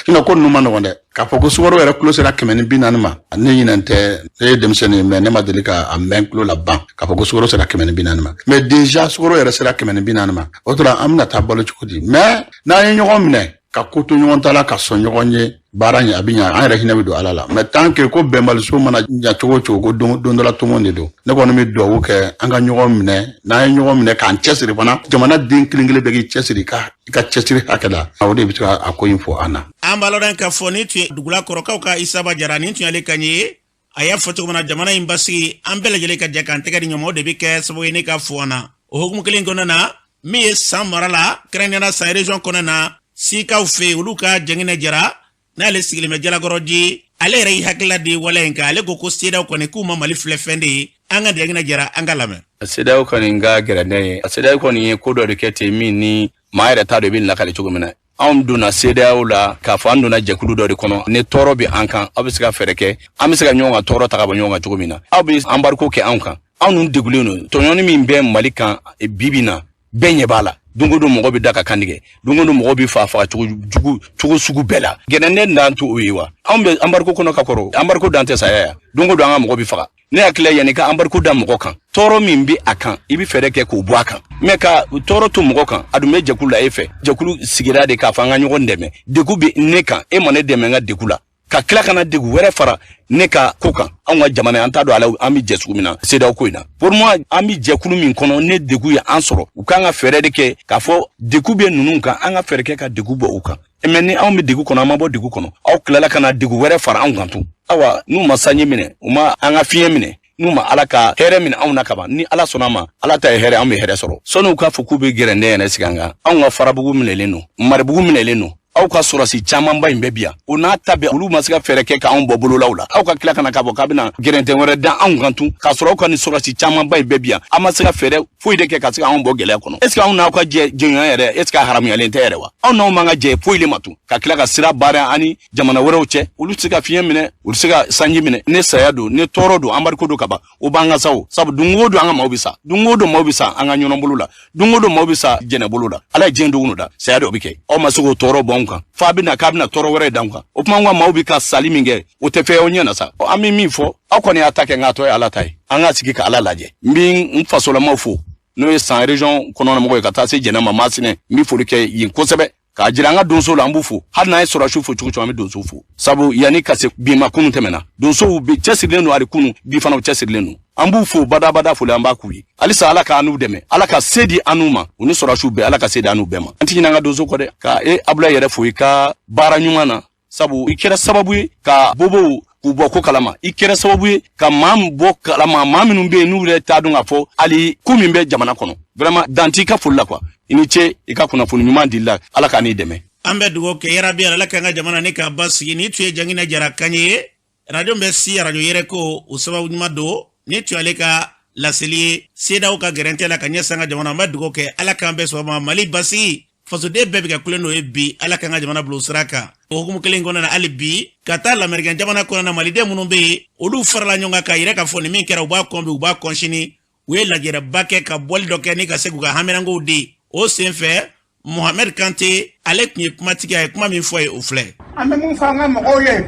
Sinon ko ninnu ma nɔgɔn dɛ. K'a fɔ ko sukaro yɛrɛ kulo sera 140 ma, ne ɲinɛn tɛ, ne ye denmisɛnnin ye, mais ne ma deli ka a mɛn kulo la ban k'a fɔ ko sukaro sera 140 ma. Mais déjà sukaro yɛrɛ sera 140 ma, o tora an bɛna taa balo cogo di? Mais n'an ye ɲɔgɔn minɛ ka ko to ɲɔgɔn ta la, ka sɔn ɲɔgɔn ye, baara ɲɛ a bɛ ɲɛ, an yɛrɛ hinɛ bɛ don Ala la. Mais tant que ko bɛnbaliso mana ɲɛ cogo o cogo, ko don dɔ la tomo de don. Ne kɔni bɛ dugawu kɛ an ka ɲɔgɔn minɛ, n'an ye ɲɔgɔn minɛ k'an cɛsiri fana, jamana den kelen kelen bɛɛ k'i cɛsiri i ka cɛsiri hakɛ la, o de bɛ se ka a ko in fɔ an na. An b'a lɔn k'a fɔ nin tun ye dugulakɔrɔkaw ka Isaba Jara, nin tun y'ale kan ye. A y'a fɔ cogo min na, jamana in basigi, an bɛɛ lajɛlen ka jɛ k'an tɛgɛ di ɲɔgɔn ma, o de bɛ kɛ sababu ye ne ka fɔ an na. O hukumu kelen kɔnɔna na, min ye San mara la, kɛrɛnkɛrɛnnenya San région kɔnɔna na, Sikaw fɛ yen, olu ka Jɛngɛnɛ Jara, n'ale sigilen bɛ Jalakɔrɔji, ale yɛrɛ y'i hakilila di waleya in kan. Ale ko ko CEDEAO kɔni k'u ma Mali filɛ fɛn de ye. An ka Jɛngɛnɛ Jara, an ka lamɛn. CEDEAO kɔni ka gɛrɛndɛ ye, CEDEAO kɔni ye ko dɔ de kɛ ten min ni maa yɛrɛ t'a dɔn i bɛ lakale cogo min na. Anw donna CEDEAO la k'a fɔ an donna jɛkulu dɔ de kɔnɔ, ni tɔɔrɔ bɛ an kan, aw bɛ se ka fɛɛrɛ kɛ an bɛ se ka ɲɔgɔn ka tɔɔrɔ ta ka bɔ ɲɔgɔn kan cogo min na. Aw bɛ embargo kɛ anw kan, anw dun degulen don. Tɔɲɔni min bɛ Mali kan bi bi in na, bɛɛ ɲɛ b'a la. Don o don mɔgɔ bɛ da ka kantigɛ, don o don mɔgɔ bɛ fa faga cogo jugu cogo sugu bɛɛ la. Gɛrɛndɛ dan t'o ye wa? Anw bɛ embargo kɔnɔ ka kɔrɔ, embargo dan tɛ saya ya. Don o don an ka mɔgɔ bɛ faga. Ne hakili la, yanni ka embargo da mɔgɔ kan, tɔɔrɔ min bɛ a kan, i bɛ fɛɛrɛ kɛ k'o bɔ a kan. Mais ka tɔɔrɔ to mɔgɔ kan, a dun bɛ jɛkulu la e fɛ. Jɛkulu sigira de k'a fɔ an ka ɲɔgɔn dɛmɛ. Degun bɛ ne kan, e ma ne dɛmɛ n ka degun la, ka tila ka na degun wɛrɛ fara ne ka ko kan. Anw ka jamana, an t'a dɔn ala an bɛ jɛ sugu min na CEDEAO ko in na. Pour moi, an bɛ jɛkulu min kɔnɔ, ne degun ye an sɔrɔ, u k'an ka fɛɛrɛ de kɛ k'a fɔ degun bɛ ninnu kan, an ka fɛɛrɛ kɛ ka degun bɔ u kan. Mais ni anw bɛ degun kɔnɔ, an ma bɔ degun kɔnɔ, aw tilala ka na degun wɛrɛ fara anw kan tun. Awa, n'u ma sanji minɛ, u ma an ka fiɲɛ minɛ, n'u ma Ala ka hɛrɛ minɛ anw na kaban, ni Ala sɔnna ma, Ala ta ye hɛrɛ, an bɛ hɛrɛ sɔrɔ. Sɔnni u k'a fɔ k'u bɛ gɛrɛndɛ yɛrɛ sigi an kan, anw ka Farabugu minɛlen don, Maribugu minɛlen don, aw ka sɔrɔsi camanba in bɛ bi yan, o n'a ta bɛɛ, olu ma se ka fɛɛrɛ kɛ k'anw bɔ bololaw la. Aw ka tila ka na k'a fɔ k'a bɛna gɛrɛntɛ wɛrɛ da anw kan tun, k'a sɔrɔ aw ka nin sɔrɔsi camanba in bɛɛ bi yan, an ma se ka fɛɛrɛ foyi de kɛ ka se k'anw bɔ gɛlɛya kɔnɔ. Est ce que anw n'aw ka jɛ jɛɲɔgɔnya yɛrɛ, est ce que a haramuyalen tɛ yɛrɛ wa? Anw n'aw man ka jɛ foyi de ma tun, ka tila ka sira baara ani jamana wɛrɛw cɛ. Olu tɛ se ka fiɲɛ minɛ, olu tɛ se ka sanji minɛ. Ne saya don, ne tɔɔrɔ don, embargo don ka ban, o b'an ka sa o. Sabu don o don an ka maaw bɛ sa, don o don maaw bɛ sa an ka ɲɔnɔ bolo la, don o don maaw bɛ sa jɛnɛ bolo la. Ala ye diɲɛ don o da, saya dɔ bɛ kɛ. Aw ma se k'o tɔɔrɔ bɔ anw kan, f'a bɛna k'a bɛna tɔɔrɔ wɛrɛ d'anw kan. O tuma an ka maaw bɛ ka sali min kɛ, o tɛ fɛn ye aw ɲɛ na sa. An bɛ min fɔ, aw kɔni y'a ta kɛ, nka a tɔ ye Ala ta ye. An ka sigi ka Ala lajɛ. N bɛ n fasolamaw fo, n'o ye San région kɔnɔna mɔgɔw ye, ka taa se Jɛnɛ ma, Masinɛ. N bɛ foli kɛ yen kosɛbɛ k'a jira an ka donso la. An b'u fo. Hali n'an ye sɔrɔsiw fo cogo cogo, an bɛ donso fo, sabu yanni ka se bi ma, kunu tɛmɛna, donsow bɛ cɛsirilen don, hali kunu bi fana u cɛsirilen don. An b'u fo badabada, foli an b'a k'u ye. Halisa Ala k'an n'u dɛmɛ, Ala ka se di an n'u ma, u ni sɔrɔsiw bɛɛ, Ala ka se di an n'u bɛɛ ma. An ti ɲinɛ an ka donso kɔ dɛ. Ka e Abulayi yɛrɛ fo i ka baara ɲuman na, sabu i kɛra sababu ye ka bobow k'u bɔ ko kalama, i kɛra sababu ye ka maa bɔ kalama, maa minnu bɛ yen n'u yɛrɛ t'a dɔn k'a fɔ hali ko min bɛ jamana kɔnɔ. Vraiment, dan t'i ka foli la quoi. I ni ce i ka kunnafoni ɲuman dili la. Ala k'a n'i dɛmɛ. An bɛ dugawu kɛ yarabi, Ala k'an ka jamana ni k'a basigi. Ni tun ye Janginɛ Jara kan ye, radio bɛ si arajo yɛrɛ ko o sababu ɲuman don. Ni tun y'ale ka laseli ye CEDEAO ka gɛrɛntɛ la ka ɲɛsin an ka jamana. An bɛ dugawu kɛ, Ala k'an bɛɛ sɔn ma Mali basigi. Fasoden bɛɛ bɛ ka kulen n'o ye bi, Ala k'an ka jamana bila o sira kan. O hukumu kelen kɔnɔna na, hali bi ka taa lamɛrikɛn jamana kɔnɔna na, maliden minnu bɛ yen, olu farala ɲɔgɔn kan k'a yira k'a fɔ nin min kɛra, u b'a kɔn bi, u b'a kɔn sini. U ye lajɛrɛba kɛ ka bɔli dɔ kɛ ni ka se k'u ka haminankow di. O sen fɛ, Mohamed Kante, ale tun ye kumatigi, a ye kuma min fɔ ye, o filɛ. An bɛ mun fɔ an ka mɔgɔw ye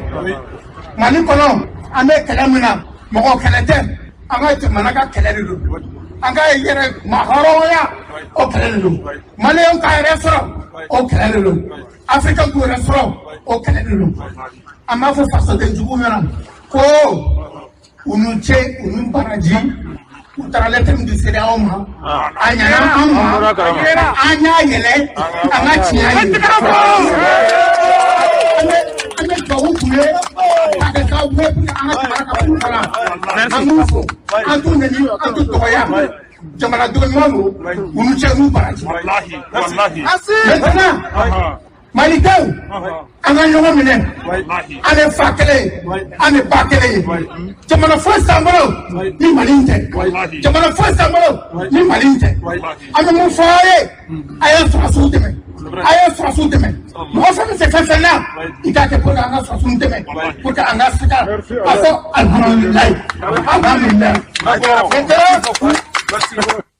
Mali kɔnɔ? An bɛ kɛlɛ min na, mɔgɔ kɛlɛ tɛ, an ka jamana ka kɛlɛ de don. An ka yɛrɛ mahɔrɔnya, o kɛlɛ de don. Maliyɛnw ka yɛrɛ sɔrɔ, o kɛlɛ de don. Afirika k'u yɛrɛ sɔrɔ, o kɛlɛ de don. An b'a fɔ fasoden juguw ɲɛna ko u ni ce, u ni baraji. U taara lɛtɛrɛ min di CEDEAO ma, a ɲɛna an ma, an y'a yɛlɛ an ka tiɲɛ ye. An bɛ dugawu k'u ye k'a kɛ sababu ye pour que an ka jamana ka bɔ la. An b'u fo, an t'u nɛni, an t'u dɔgɔya, jamanadenw ɲuman don. U ni ce, u n'u baraji. Maintenant Malidenw, an ka ɲɔgɔn minɛ, an ye fa kelen ye, an ye ba kelen ye. Jamana foyi t'an bolo ni Mali in tɛ, jamana foyi t'an bolo ni Mali in tɛ. An bɛ mun fɔ aw ye? A ye sɔrɔdasiw dɛmɛ, a ye sɔrɔdasiw dɛmɛ. Mɔgɔ fɛn bɛ se fɛn fɛn na, i k'a kɛ pour que an ka sɔrɔdasiw dɛmɛ, pour que an ka se ka a fɔ alihamudulilayi, alihamudulilayi.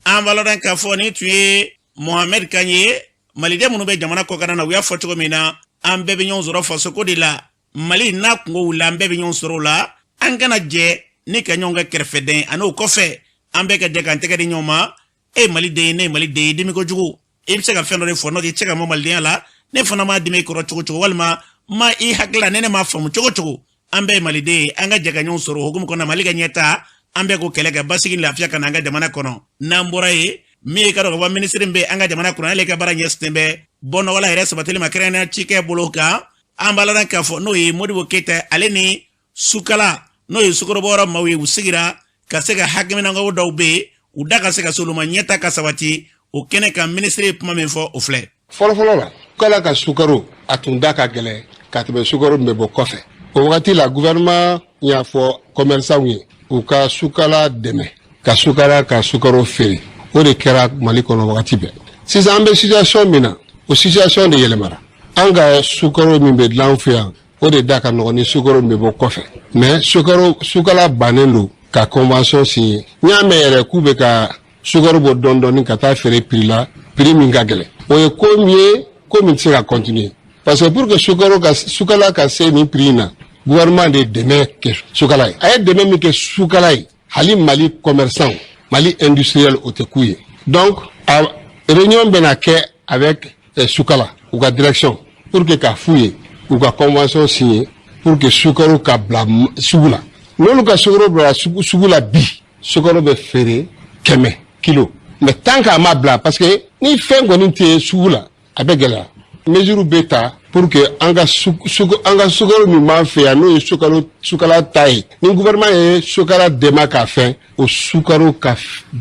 An b'a lɔn k'a fɔ nin tun ye Mohamɛd kan ye. Maliden minnu bɛ jamana kɔkan na, u y'a fɔ cogo min na, an bɛɛ bɛ ɲɔgɔn sɔrɔ fasoko de la. Mali n'a kunko wulila, an bɛɛ bɛ ɲɔgɔn sɔrɔ o la. An kana jɛ ni ka ɲɔgɔn kɛ kɛrɛfɛden, ani o kɔfɛ an bɛɛ ka jɛ k'an tɛgɛ di ɲɔgɔn ma. E ye maliden ye, ne ye maliden ye, dimi kojugu i bɛ se ka fɛn dɔ de fɔ, n'o tɛ i tɛ se ka bɔ malidenya la. Ne fana m'a dimi i kɔrɔ cogo cogo, walima ma i hakili la, ne ne m'a faamu cogo cogo, an bɛɛ ye maliden ye. An ka jɛ ka ɲɔgɔn sɔrɔ o hukumu kɔnɔ, Mali ka ɲɛta, an bɛɛ k'o kɛlɛ kɛ, basigi ni lafiya ka na an ka jamana kɔnɔ. N'an bɔra yen, min ye ka dɔn ka fɔ minisiri min bɛ an ka jamana kɔnɔ, ale ka baara ɲɛsinnen bɛ bɔnɔgɔla yɛrɛ sabatili ma, kɛrɛnkɛrɛnnenya cikɛ bolo kan, an b'a lɔn k'a fɔ n'o ye Modibo Keyita, ale ni Sukala, n'o ye sukarobɔyɔrɔ maaw ye, u sigira ka se ka hakilinako dɔw bɛ yen, u da ka se ka se olu ma, ɲɛta ka sabati o kɛnɛ kan. Minisiri ye kuma min fɔ, o filɛ. Fɔlɔfɔlɔ la, Sukala ka sukaro, a tun da ka gɛlɛn ka tɛmɛ sukaro min bɛ bɔ kɔfɛ. O wagati la, gouvernement y'a fɔ commerçants ye u ka Sukala dɛmɛ ka Sukala ka sukaro feere. O de kɛra Mali kɔnɔ wagati bɛɛ. Sisan, an bɛ situation min na, o situation de yɛlɛmara. An ka sukaro min bɛ dilan an fɛ yan, o de da ka nɔgɔn ni sukaro min bɛ bɔ kɔfɛ. Mais sukaro, Sukala bannen don ka convention signer. N y'a mɛn yɛrɛ k'u bɛ ka sukaro bɔ dɔɔni dɔɔni ka taa feere prix la, prix min ka gɛlɛn. O ye ko min ye, ko min tɛ se ka continuer, parce que pour que sukaro ka, Sukala ka se nin prix in na, gouvernement de dɛmɛ kɛ Sukala ye. A ye dɛmɛ min kɛ Sukala ye, hali Mali commerçant, Mali industriel, o tɛ k'u ye. Donc a réunion bɛna kɛ avec Sukala, u ka direction, pour que k'a f'u ye u ka convention signer pour que sukaro ka bila sugu la. N'olu ka sukaro bila sugu la bi, sukaro bɛ feere 100 kilo. Mais tant qu'a ma bila, parce que ni fɛn kɔni tɛ sugu la, a bɛ gɛlɛya. Mesure bɛ ta pour que an ka sukaro min b'an fɛ yan, n'o ye sukaro Sukala ta ye, ni gouvernement ye Sukala dɛmɛ k'a fɛn, o sukaro ka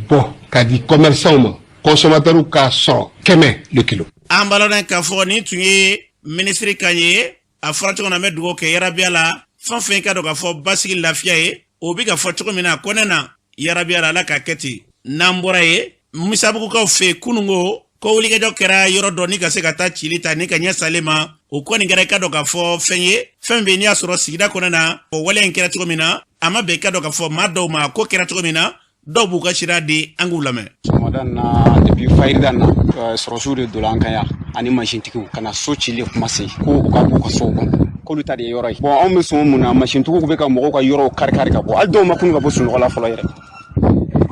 bɔ ka di commerçant ma, consommateur k'a sɔrɔ 100 le kilo. An b'a lɔn k'a fɔ nin tun ye minisiri kan ye. A fɔra cogo min na, an bɛ dugawu kɛ yarabiya la, fɛn fɛn ka dɔn k'a fɔ basigi lafiya ye, o bɛ ka fɔ cogo min na kɔnɛ na, yarabiya la, Ala k'a kɛ ten. N'an bɔra yen, Misabugukaw fɛ kununko, ko wulikajɔ kɛra yɔrɔ dɔ ni ka se ka taa cili ta ni ka ɲɛ salen ma. O kɔni kɛra i ka dɔn k'a fɔ fɛn ye, fɛn bɛ n'i y'a sɔrɔ sigida kɔnɔ na, o waleya in kɛra cogo min na, a ma bɛn i ka dɔn k'a fɔ maa dɔw ma. Ko kɛra cogo min na, dɔw b'u ka sira di, an k'u lamɛn. Sɔgɔmada na, depuis fayirida na, sɔrɔsiw de donna an kan yan ani masintigiw ka na so cili kuma se ko u ka b'u ka sow kɔnɔ, k'olu ta de ye yɔrɔ ye. Bon, anw bɛ sɔn mun na? Masintigiw bɛ ka mɔgɔw ka yɔrɔw kari kari ka bɔ. Hali dɔw ma kunu ka bɔ sunɔgɔ la fɔlɔ yɛrɛ,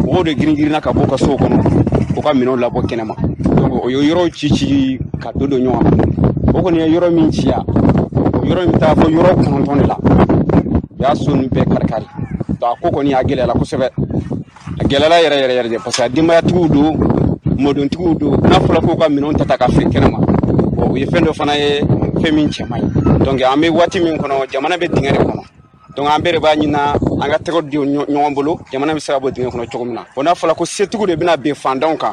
mɔgɔw de girin girinna ka bɔ ka sow kɔnɔ k'u ka minɛnw labɔ kɛnɛma. Donc o ye yɔrɔw ci ci ka don don ɲɔgɔn kan. O kɔni ye yɔrɔ min ci yan, o yɔrɔ in bɛ taa fɔ yɔrɔ 9 de la. U y'a so ninnu bɛɛ kari kari. Donc a ko kɔni, a gɛlɛyara kosɛbɛ, a gɛlɛyara yɛrɛ yɛrɛ yɛrɛ de, parce que a denbayatigiw don, mɔdontigiw don. N'a fɔra k'u ka minɛnw ta ta ka feere kɛnɛma, bon, o ye fɛn dɔ fana ye, fɛn min cɛ man ɲi. Donc an bɛ waati min kɔnɔ, jamana bɛ dingɛ de kɔnɔ. Donc an bɛɛ de b'a ɲina an ka tɛgɛ di ɲɔgɔn bolo, jamana bɛ se ka bɔ dingɛ kɔnɔ cogo min na. Bon, n'a fɔra ko setigiw de bɛna bin fantanw kan,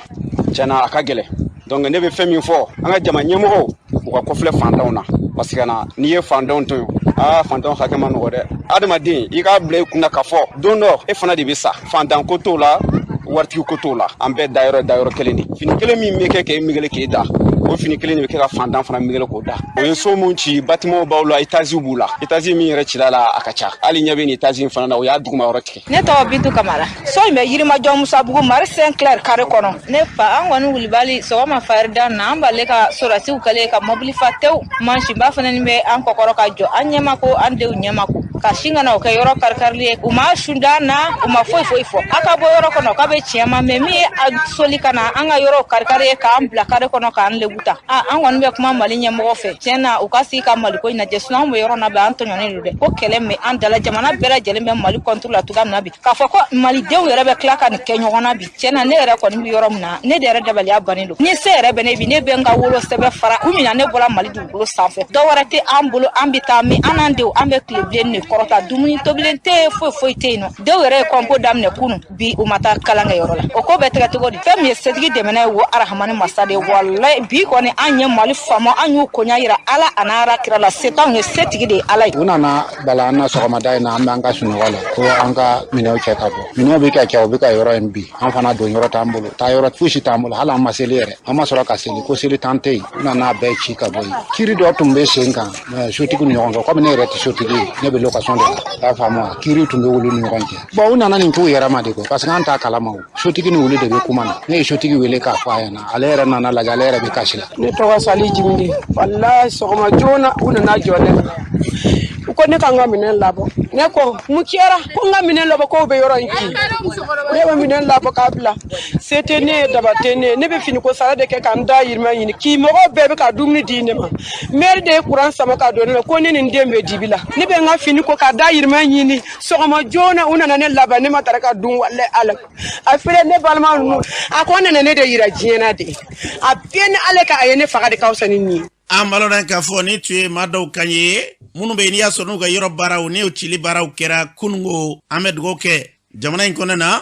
tiɲɛna a ka gɛlɛn. Donc ne bɛ fɛn min fɔ an ka jama ɲɛmɔgɔw, u ka kɔfilɛ fantanw na, parce que na n'i ye fantanw to yen, aa, fantanw hakɛ ma nɔgɔ dɛ. Adamaden, i k'a bila i kunna k'a fɔ don dɔ e fana de bɛ sa. Fantan ko t'o la, waritigi ko t'o la, an bɛɛ dayɔrɔ dayɔrɔ kelen de. Fini kelen min bɛ kɛ k'e migele k'e da, o fini kelen de bɛ kɛ ka fantan fana migele k'o da. O ye so mun ci, bâtiment b'aw la, étage b'u la. Étage min yɛrɛ cira la, a ka ca. Hali ɲɛ bɛ nin étage in fana na, o y'a duguma yɔrɔ tigɛ. Ne tɔgɔ Bintu Kamara. So in bɛ Yirimajɔ, Musabugu, Mari Saint Clair carré kɔnɔ. Ne fa, an kɔni wulibali sɔgɔma farida na, an b'ale ka sɔrɔsiw kɛlen ka mɔbili fa tewu. Mansinba fana bɛ an kɔkɔrɔ ka jɔ an ɲɛma ko an denw ɲɛma ko ka sin ka na o kɛ yɔrɔ karikarili ye. U ma sunda na, u ma foyi foyi fɔ. A ka bɔ yɔrɔ kɔnɔ k'a bɛ tiɲɛ ma mɛ, min ye a soli ka na an ka yɔrɔ karikari ye, k'an bila carré kɔnɔ, k'an lebu ta. An kɔni bɛ kuma Mali ɲɛmɔgɔ fɛ, tiɲɛ na, u ka sigi ka Maliko in lajɛ. Sinon anw bɛ yɔrɔ na bi, an tɔɲɔnen don dɛ. Ko kɛlɛ min an dala, jamana bɛɛ lajɛlen bɛ Mali contre la cogoya min na bi, k'a fɔ ko malidenw yɛrɛ bɛ tila ka nin kɛ ɲɔgɔn na bi, tiɲɛ na, ne yɛrɛ kɔni bɛ yɔrɔ min na, ne de yɛrɛ dabaliya bannen don. Ni se yɛrɛ bɛ ne bi, ne bɛ n ka wolo sɛbɛn fara kun min na, ne bɔra Mali dugukolo sanfɛ, dɔ wɛrɛ tɛ an bolo. An bɛ taa min? An n'an denw, an bɛ tile bilen de. kɔrɔta, dumuni tobilen tɛ yen, foyi foyi tɛ yen nɔ. Denw yɛrɛ ye kɔnpo daminɛ kunu, bi u ma taa kalankɛyɔrɔ la. O ko bɛ tigɛ cogo di? Fɛn min ye setigi dɛmɛna ye, wo arahamani masa de ye. Walayi, bi kɔni an ye Mali faama, an y'u koɲa yira Ala a n'a kira la. Se t'anw ye, setigi de ye Ala ye. U nana bala an na sɔgɔmada in na, an b'an ka sunɔgɔ la ko an ka minɛnw cɛ ka bɔ. Minɛnw bɛ ka cɛ, u bɛ ka yɔrɔ in bi. An fana don yɔrɔ t'an bolo, taa yɔrɔ fosi t'an bolo. Hali an ma seli yɛrɛ, an ma sɔrɔ ka seli ko seli tan tɛ yen. U nana bɛɛ ci ka bɔ yen. Kiri dɔ tun bɛ sen kan sotigiw ni ɲɔgɔn cɛ. Komi ne yɛrɛ tɛ sotigi ye, ne bɛ location de la, i y'a faamu wa? Kiri tun bɛ olu ni ɲɔgɔn cɛ. Bon, u nana nin k'u yɛrɛ ma de koyi, parce que an t'a kalama. O sotigi ni olu de bɛ kuma na. Ne ye sotigi wele k'a fɔ a ɲɛna, ale yɛrɛ nana lajɛ, ale yɛrɛ bɛ kasi la. Ne tɔgɔ Sali Jimide. Walayi, sɔgɔma joona u nana jɔ ne la, u ko ne ka n ka minɛn labɔ. Ne ko mun kɛra? Ko n ka minɛn labɔ, k'o bɛ yɔrɔ in ci. Ne bɛ minɛn labɔ k'a bila, se tɛ ne ye, daba tɛ ne ye. Ne bɛ finiko sara de kɛ ka n dayirimɛ ɲini k'i mɔgɔw bɛɛ bɛ ka dumuni di ne ma. Mɛri de ye kuran sama ka don ne la ko ne ni n den bɛ dibi la. Ne bɛ n ka fini ko ka dayirimɛ ɲini. Sɔgɔma joona u nana ne laban, ne ma daraka dun. Walayi, Ala a filɛ, ne balima ninnu, a ko nana ne de yira diɲɛ na de. A bɛɛ ni ale ka, a ye ne faga de ka fisa ni nin ye. An b'a lɔn k'a fɔ nin tun ye maa dɔw kan ye minnu bɛ yen, n'i y'a sɔrɔ n'u ka yɔrɔ baaraw n'o cili baaraw kɛra kununko. An bɛ dugawu kɛ jamana in kɔnɔna na,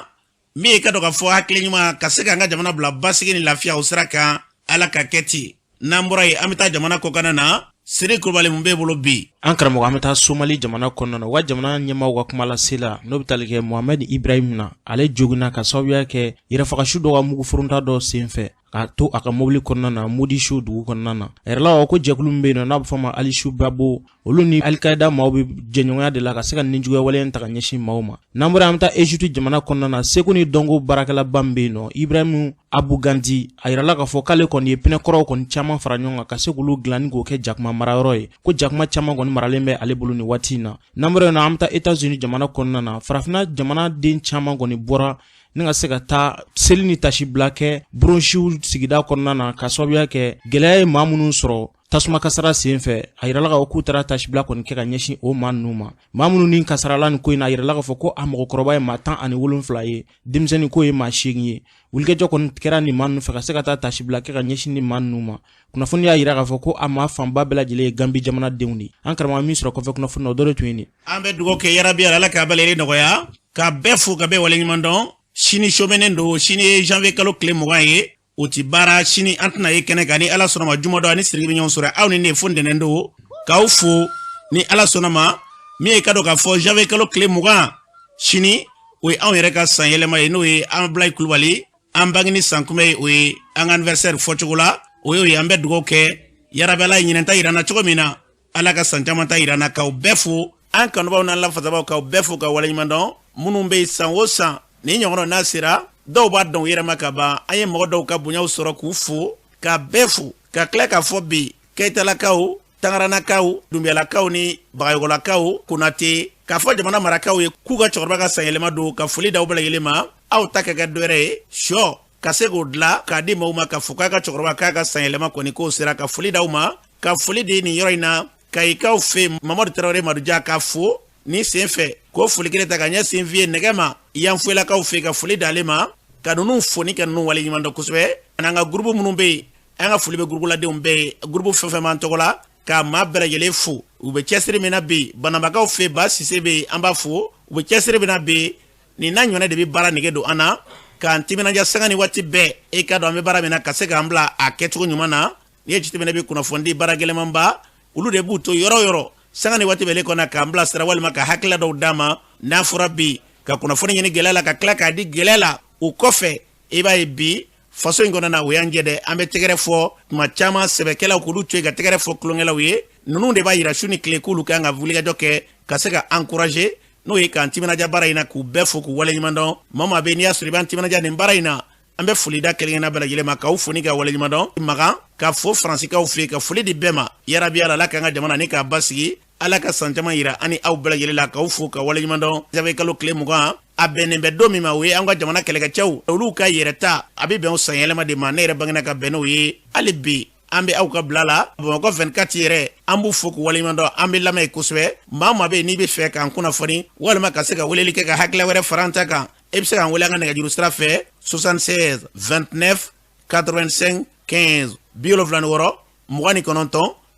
min ye ka dɔn k'a fɔ hakili ɲuman ka se k'an ka jamana bila basigi ni lafiya o sira kan, Ala ka kɛ ten. N'an bɔra yen, an bɛ taa jamana kɔkanna na. Siri Kulubali, mun b'e bolo bi? An karamɔgɔ, an bɛ taa Somali jamana kɔnɔna na. U ka jamana ɲɛmaaw ka kumalasela, n'o bɛ tali kɛ Mohamɛd Ibrahim na, ale joginna ka sababuya kɛ yɛrɛfagasu dɔ ka mugufuronta dɔ senfɛ k'a to a ka mobili kɔnɔna na Mogadishu dugu kɔnɔna na. A yɛrɛla ko jɛkulu min bɛ yen nɔ, n'a bɛ fɔ a ma Alishababu, olu ni Alikayida maaw bɛ jɛɲɔgɔnya de la ka se ka nijuguya wale ta ka ɲɛsin maaw ma. N'an bɔra, an bɛ taa Egypte jamana kɔnɔna na. Seko ni dɔnko baarakɛlaba min bɛ yen nɔ, Ibrahim Abu Gandi, a yirala k'a fɔ k'ale kɔni ye pinɛkɔrɔw kɔni caman fara ɲɔgɔn kan ka se k'olu dilan ni k'o kɛ jakuma marayɔrɔ ye, ko jakuma caman kɔni maralen bɛ ale bolo nin waati in na. N'an bɔra yen nɔ, an bɛ taa Etats-Unis jamana kɔnɔna na. Farafinna jamanaden caman kɔni bɔra ni ka se ka taa seli ni tasibila kɛ Bronx sigida kɔnɔna na, ka sababuya kɛ gɛlɛya ye maa minnu sɔrɔ tasuma kasara sen fɛ. A yirala k'a fɔ k'u taara tasibila kɔni kɛ ka ɲɛsin o maa ninnu ma. Maa minnu ni kasarala nin ko in na, a yirala k'a fɔ ko a mɔgɔkɔrɔba ye maa 17 ye, denmisɛnnin ko ye maa 8 ye. Wulikajɔ kɔni kɛra nin maa ninnu fɛ ka se ka taa tasibila kɛ ka ɲɛsin nin maa ninnu ma. Kunnafoni y'a yira k'a fɔ ko a maa fanba bɛɛ lajɛlen ye Gambi jamanadenw de ye. An karamɔgɔ, min sɔrɔ kɔfɛ kunnafoni na, o dɔ de tun ye nin. An bɛ dugawu kɛ yarabi, Ala k'a bɛɛ lajɛlen nɔgɔya, ka bɛɛ fo, ka bɛɛ waleɲuman dɔn. Sini somɛnen don, sini ye janvier kalo tile 20 ye, o ti baara. Sini an tɛna ye kɛnɛ kan, ni Ala sɔnna ma juma don, ani Siriki bɛ ɲɔgɔn sɔrɔ, aw ni ne, fo ntɛnɛn don. K'aw fo ni Ala sɔnna ma. Min ye ka dɔn k'a fɔ janvier kalo tile 20 sini, o ye anw yɛrɛ ka san yɛlɛma ye, n'o ye an Abulayi Kulubali an bangeni san kunbɛ ye, o ye an ka anniversaire fɔcogo la o y'o ye. An bɛ dugawu kɛ yarabi, Ala ye ɲinɛn ta yira an na cogo min na, Ala ka san caman ta yira an na. K'aw bɛɛ fo, an kanubaw n'an lafasabaw, k'aw bɛɛ fo ka waleɲuman dɔn. Minnu bɛ yen san o san nin ɲɔgɔn n'a sera, dɔw b'a dɔn u yɛrɛ ma ka ban. An ye mɔgɔ dɔw ka bonyaw sɔrɔ k'u fo, ka bɛɛ fo, ka tila k'a fɔ bi Keyitalakaw, Tangaranakaw, Dunbiyalakaw ni Bagayɔgɔlakaw, Konate, k'a fɔ jamana marakaw ye k'u ka cɛkɔrɔba ka sanyɛlɛma don, ka foli d'aw bɛɛ lajɛlen ma. Aw ta ka kɛ dɔwɛrɛ ye, sɔ ka se k'o dilan k'a di maaw ma, ka fɔ k'a ka cɛkɔrɔba k'a ka sanyɛlɛma kɔni k'o sera, ka foli d'aw ma. Ka foli di nin yɔrɔ in na Kayikaw fɛ, Mamadu Tarawele Maduja, ka fo nin sen fɛ, k'o foli kelen ta ka ɲɛsin Viye Nɛgɛ ma Yanfoyilakaw fɛ, ka foli d'ale ma, ka ninnu fo ni ka ninnu waleɲuman dɔn kosɛbɛ. Ani an ka gurupu minnu bɛ yen, an ka foli bɛ gurupuladenw bɛɛ ye, gurupu fɛn fɛn b'an tɔgɔ la, ka maa bɛɛ lajɛlen fo u bɛ cɛsiri min na bi. Banabakaw fɛ, Ba Sise bɛ yen, an b'a fo, u bɛ cɛsiri min na bi. Nin n'a ɲɔgɔnna de bɛ baara nege don an na k'an timinandiya sanga ni waati bɛɛ. E k'a dɔn an bɛ baara min na ka se k'an bila a kɛcogo ɲuman na. N'i ye jateminɛ bi kunnafonidi baara gɛlɛnmanba, olu de b'u to yɔrɔ yɔrɔ sanga ni waati bɛɛ kɔnɔ k'an bilasira walima ka hakilila dɔw d'an ma. N'a fɔra bi ka kunnafoni ɲini gɛlɛya la, ka tila k'a di gɛlɛya la, o kɔfɛ i b'a ye bi faso in kɔnɔna na, o y'an jɛ dɛ. An bɛ tɛgɛrɛ fɔ tuma caman sɛbɛkɛlaw k'olu to yen ka tɛgɛrɛ fɔ tulonkɛlaw ye. Ninnu de b'a yira su ni tile k'olu kan ka wulikajɔ kɛ ka se ka encourager, n'o ye k'an timinandiya baara in na, k'u bɛɛ fo k'u waleɲuman dɔn. Maa maa bɛ n'i y'a sɔrɔ i b'an timinandiya nin baara in na, an bɛ foli da kelen-kelenna bɛɛ lajɛlen ma, k'aw fo ni ka waleɲuman dɔn. Magan ka fo Faransikaw fɛ, ka foli di bɛɛ ma. Yarabi Ala, Ala k'an ka jamana ni k'a basigi, Ala ka san caman yira an ni aw bɛɛ lajɛlen la, k'aw fo ka waleɲuman dɔn. Janvier kalo tile 20, a bɛnnen bɛ don min ma, o ye an ka jamana kɛlɛkɛcɛw olu ka yɛrɛta, a bɛ bɛn o sanyɛlɛma de ma. Ne yɛrɛ bangena ka bɛn n'o ye. Hali bi an bɛ aw ka bila la Bamakɔ 24 yɛrɛ, an b'u fo k'u waleɲuman dɔn. An bɛ lamɛn kosɛbɛ. Maa maa bɛ yen n'i bɛ fɛ k'an kunnafoni walima ka se ka weleli kɛ ka hakilila wɛrɛ fara an ta kan, e bɛ se k'an wele an ka nɛgɛjuru sira fɛ 76 29 85 15, 76 29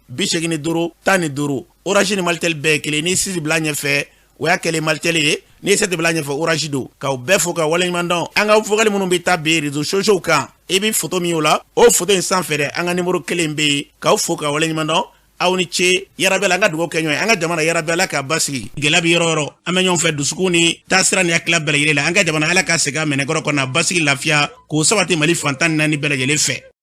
85 15. Orange ni Malitel bɛɛ ye kelen. N'i 6 bila ɲɛfɛ, o y'a kɛlen Malitel ye. N'i ye 7 bila ɲɛfɛ, Orange don. K'aw bɛɛ fo ka waleɲuman dɔn. An ka vocal minnu bɛ taa bi réseaux sociaux kan, i bɛ photo min y'o la, o photo in sanfɛ dɛ, an ka numéro kelen bɛ yen. K'aw fo ka waleɲuman dɔn. Aw ni ce. Yarabi, an ka dugawu kɛ ɲɔgɔn ye. An ka jamana, yarabi, Ala k'a basigi. Gɛlɛya bɛ yɔrɔ o yɔrɔ, an bɛ ɲɔgɔn fɛ dusukun ni taasira ni hakilila bɛɛ lajɛlen la. An ka jamana, Ala ka segin a minɛkɔrɔ kɔnɔ, basigi, lafiya k'o sabati Mali fan 14 bɛɛ lajɛlen fɛ.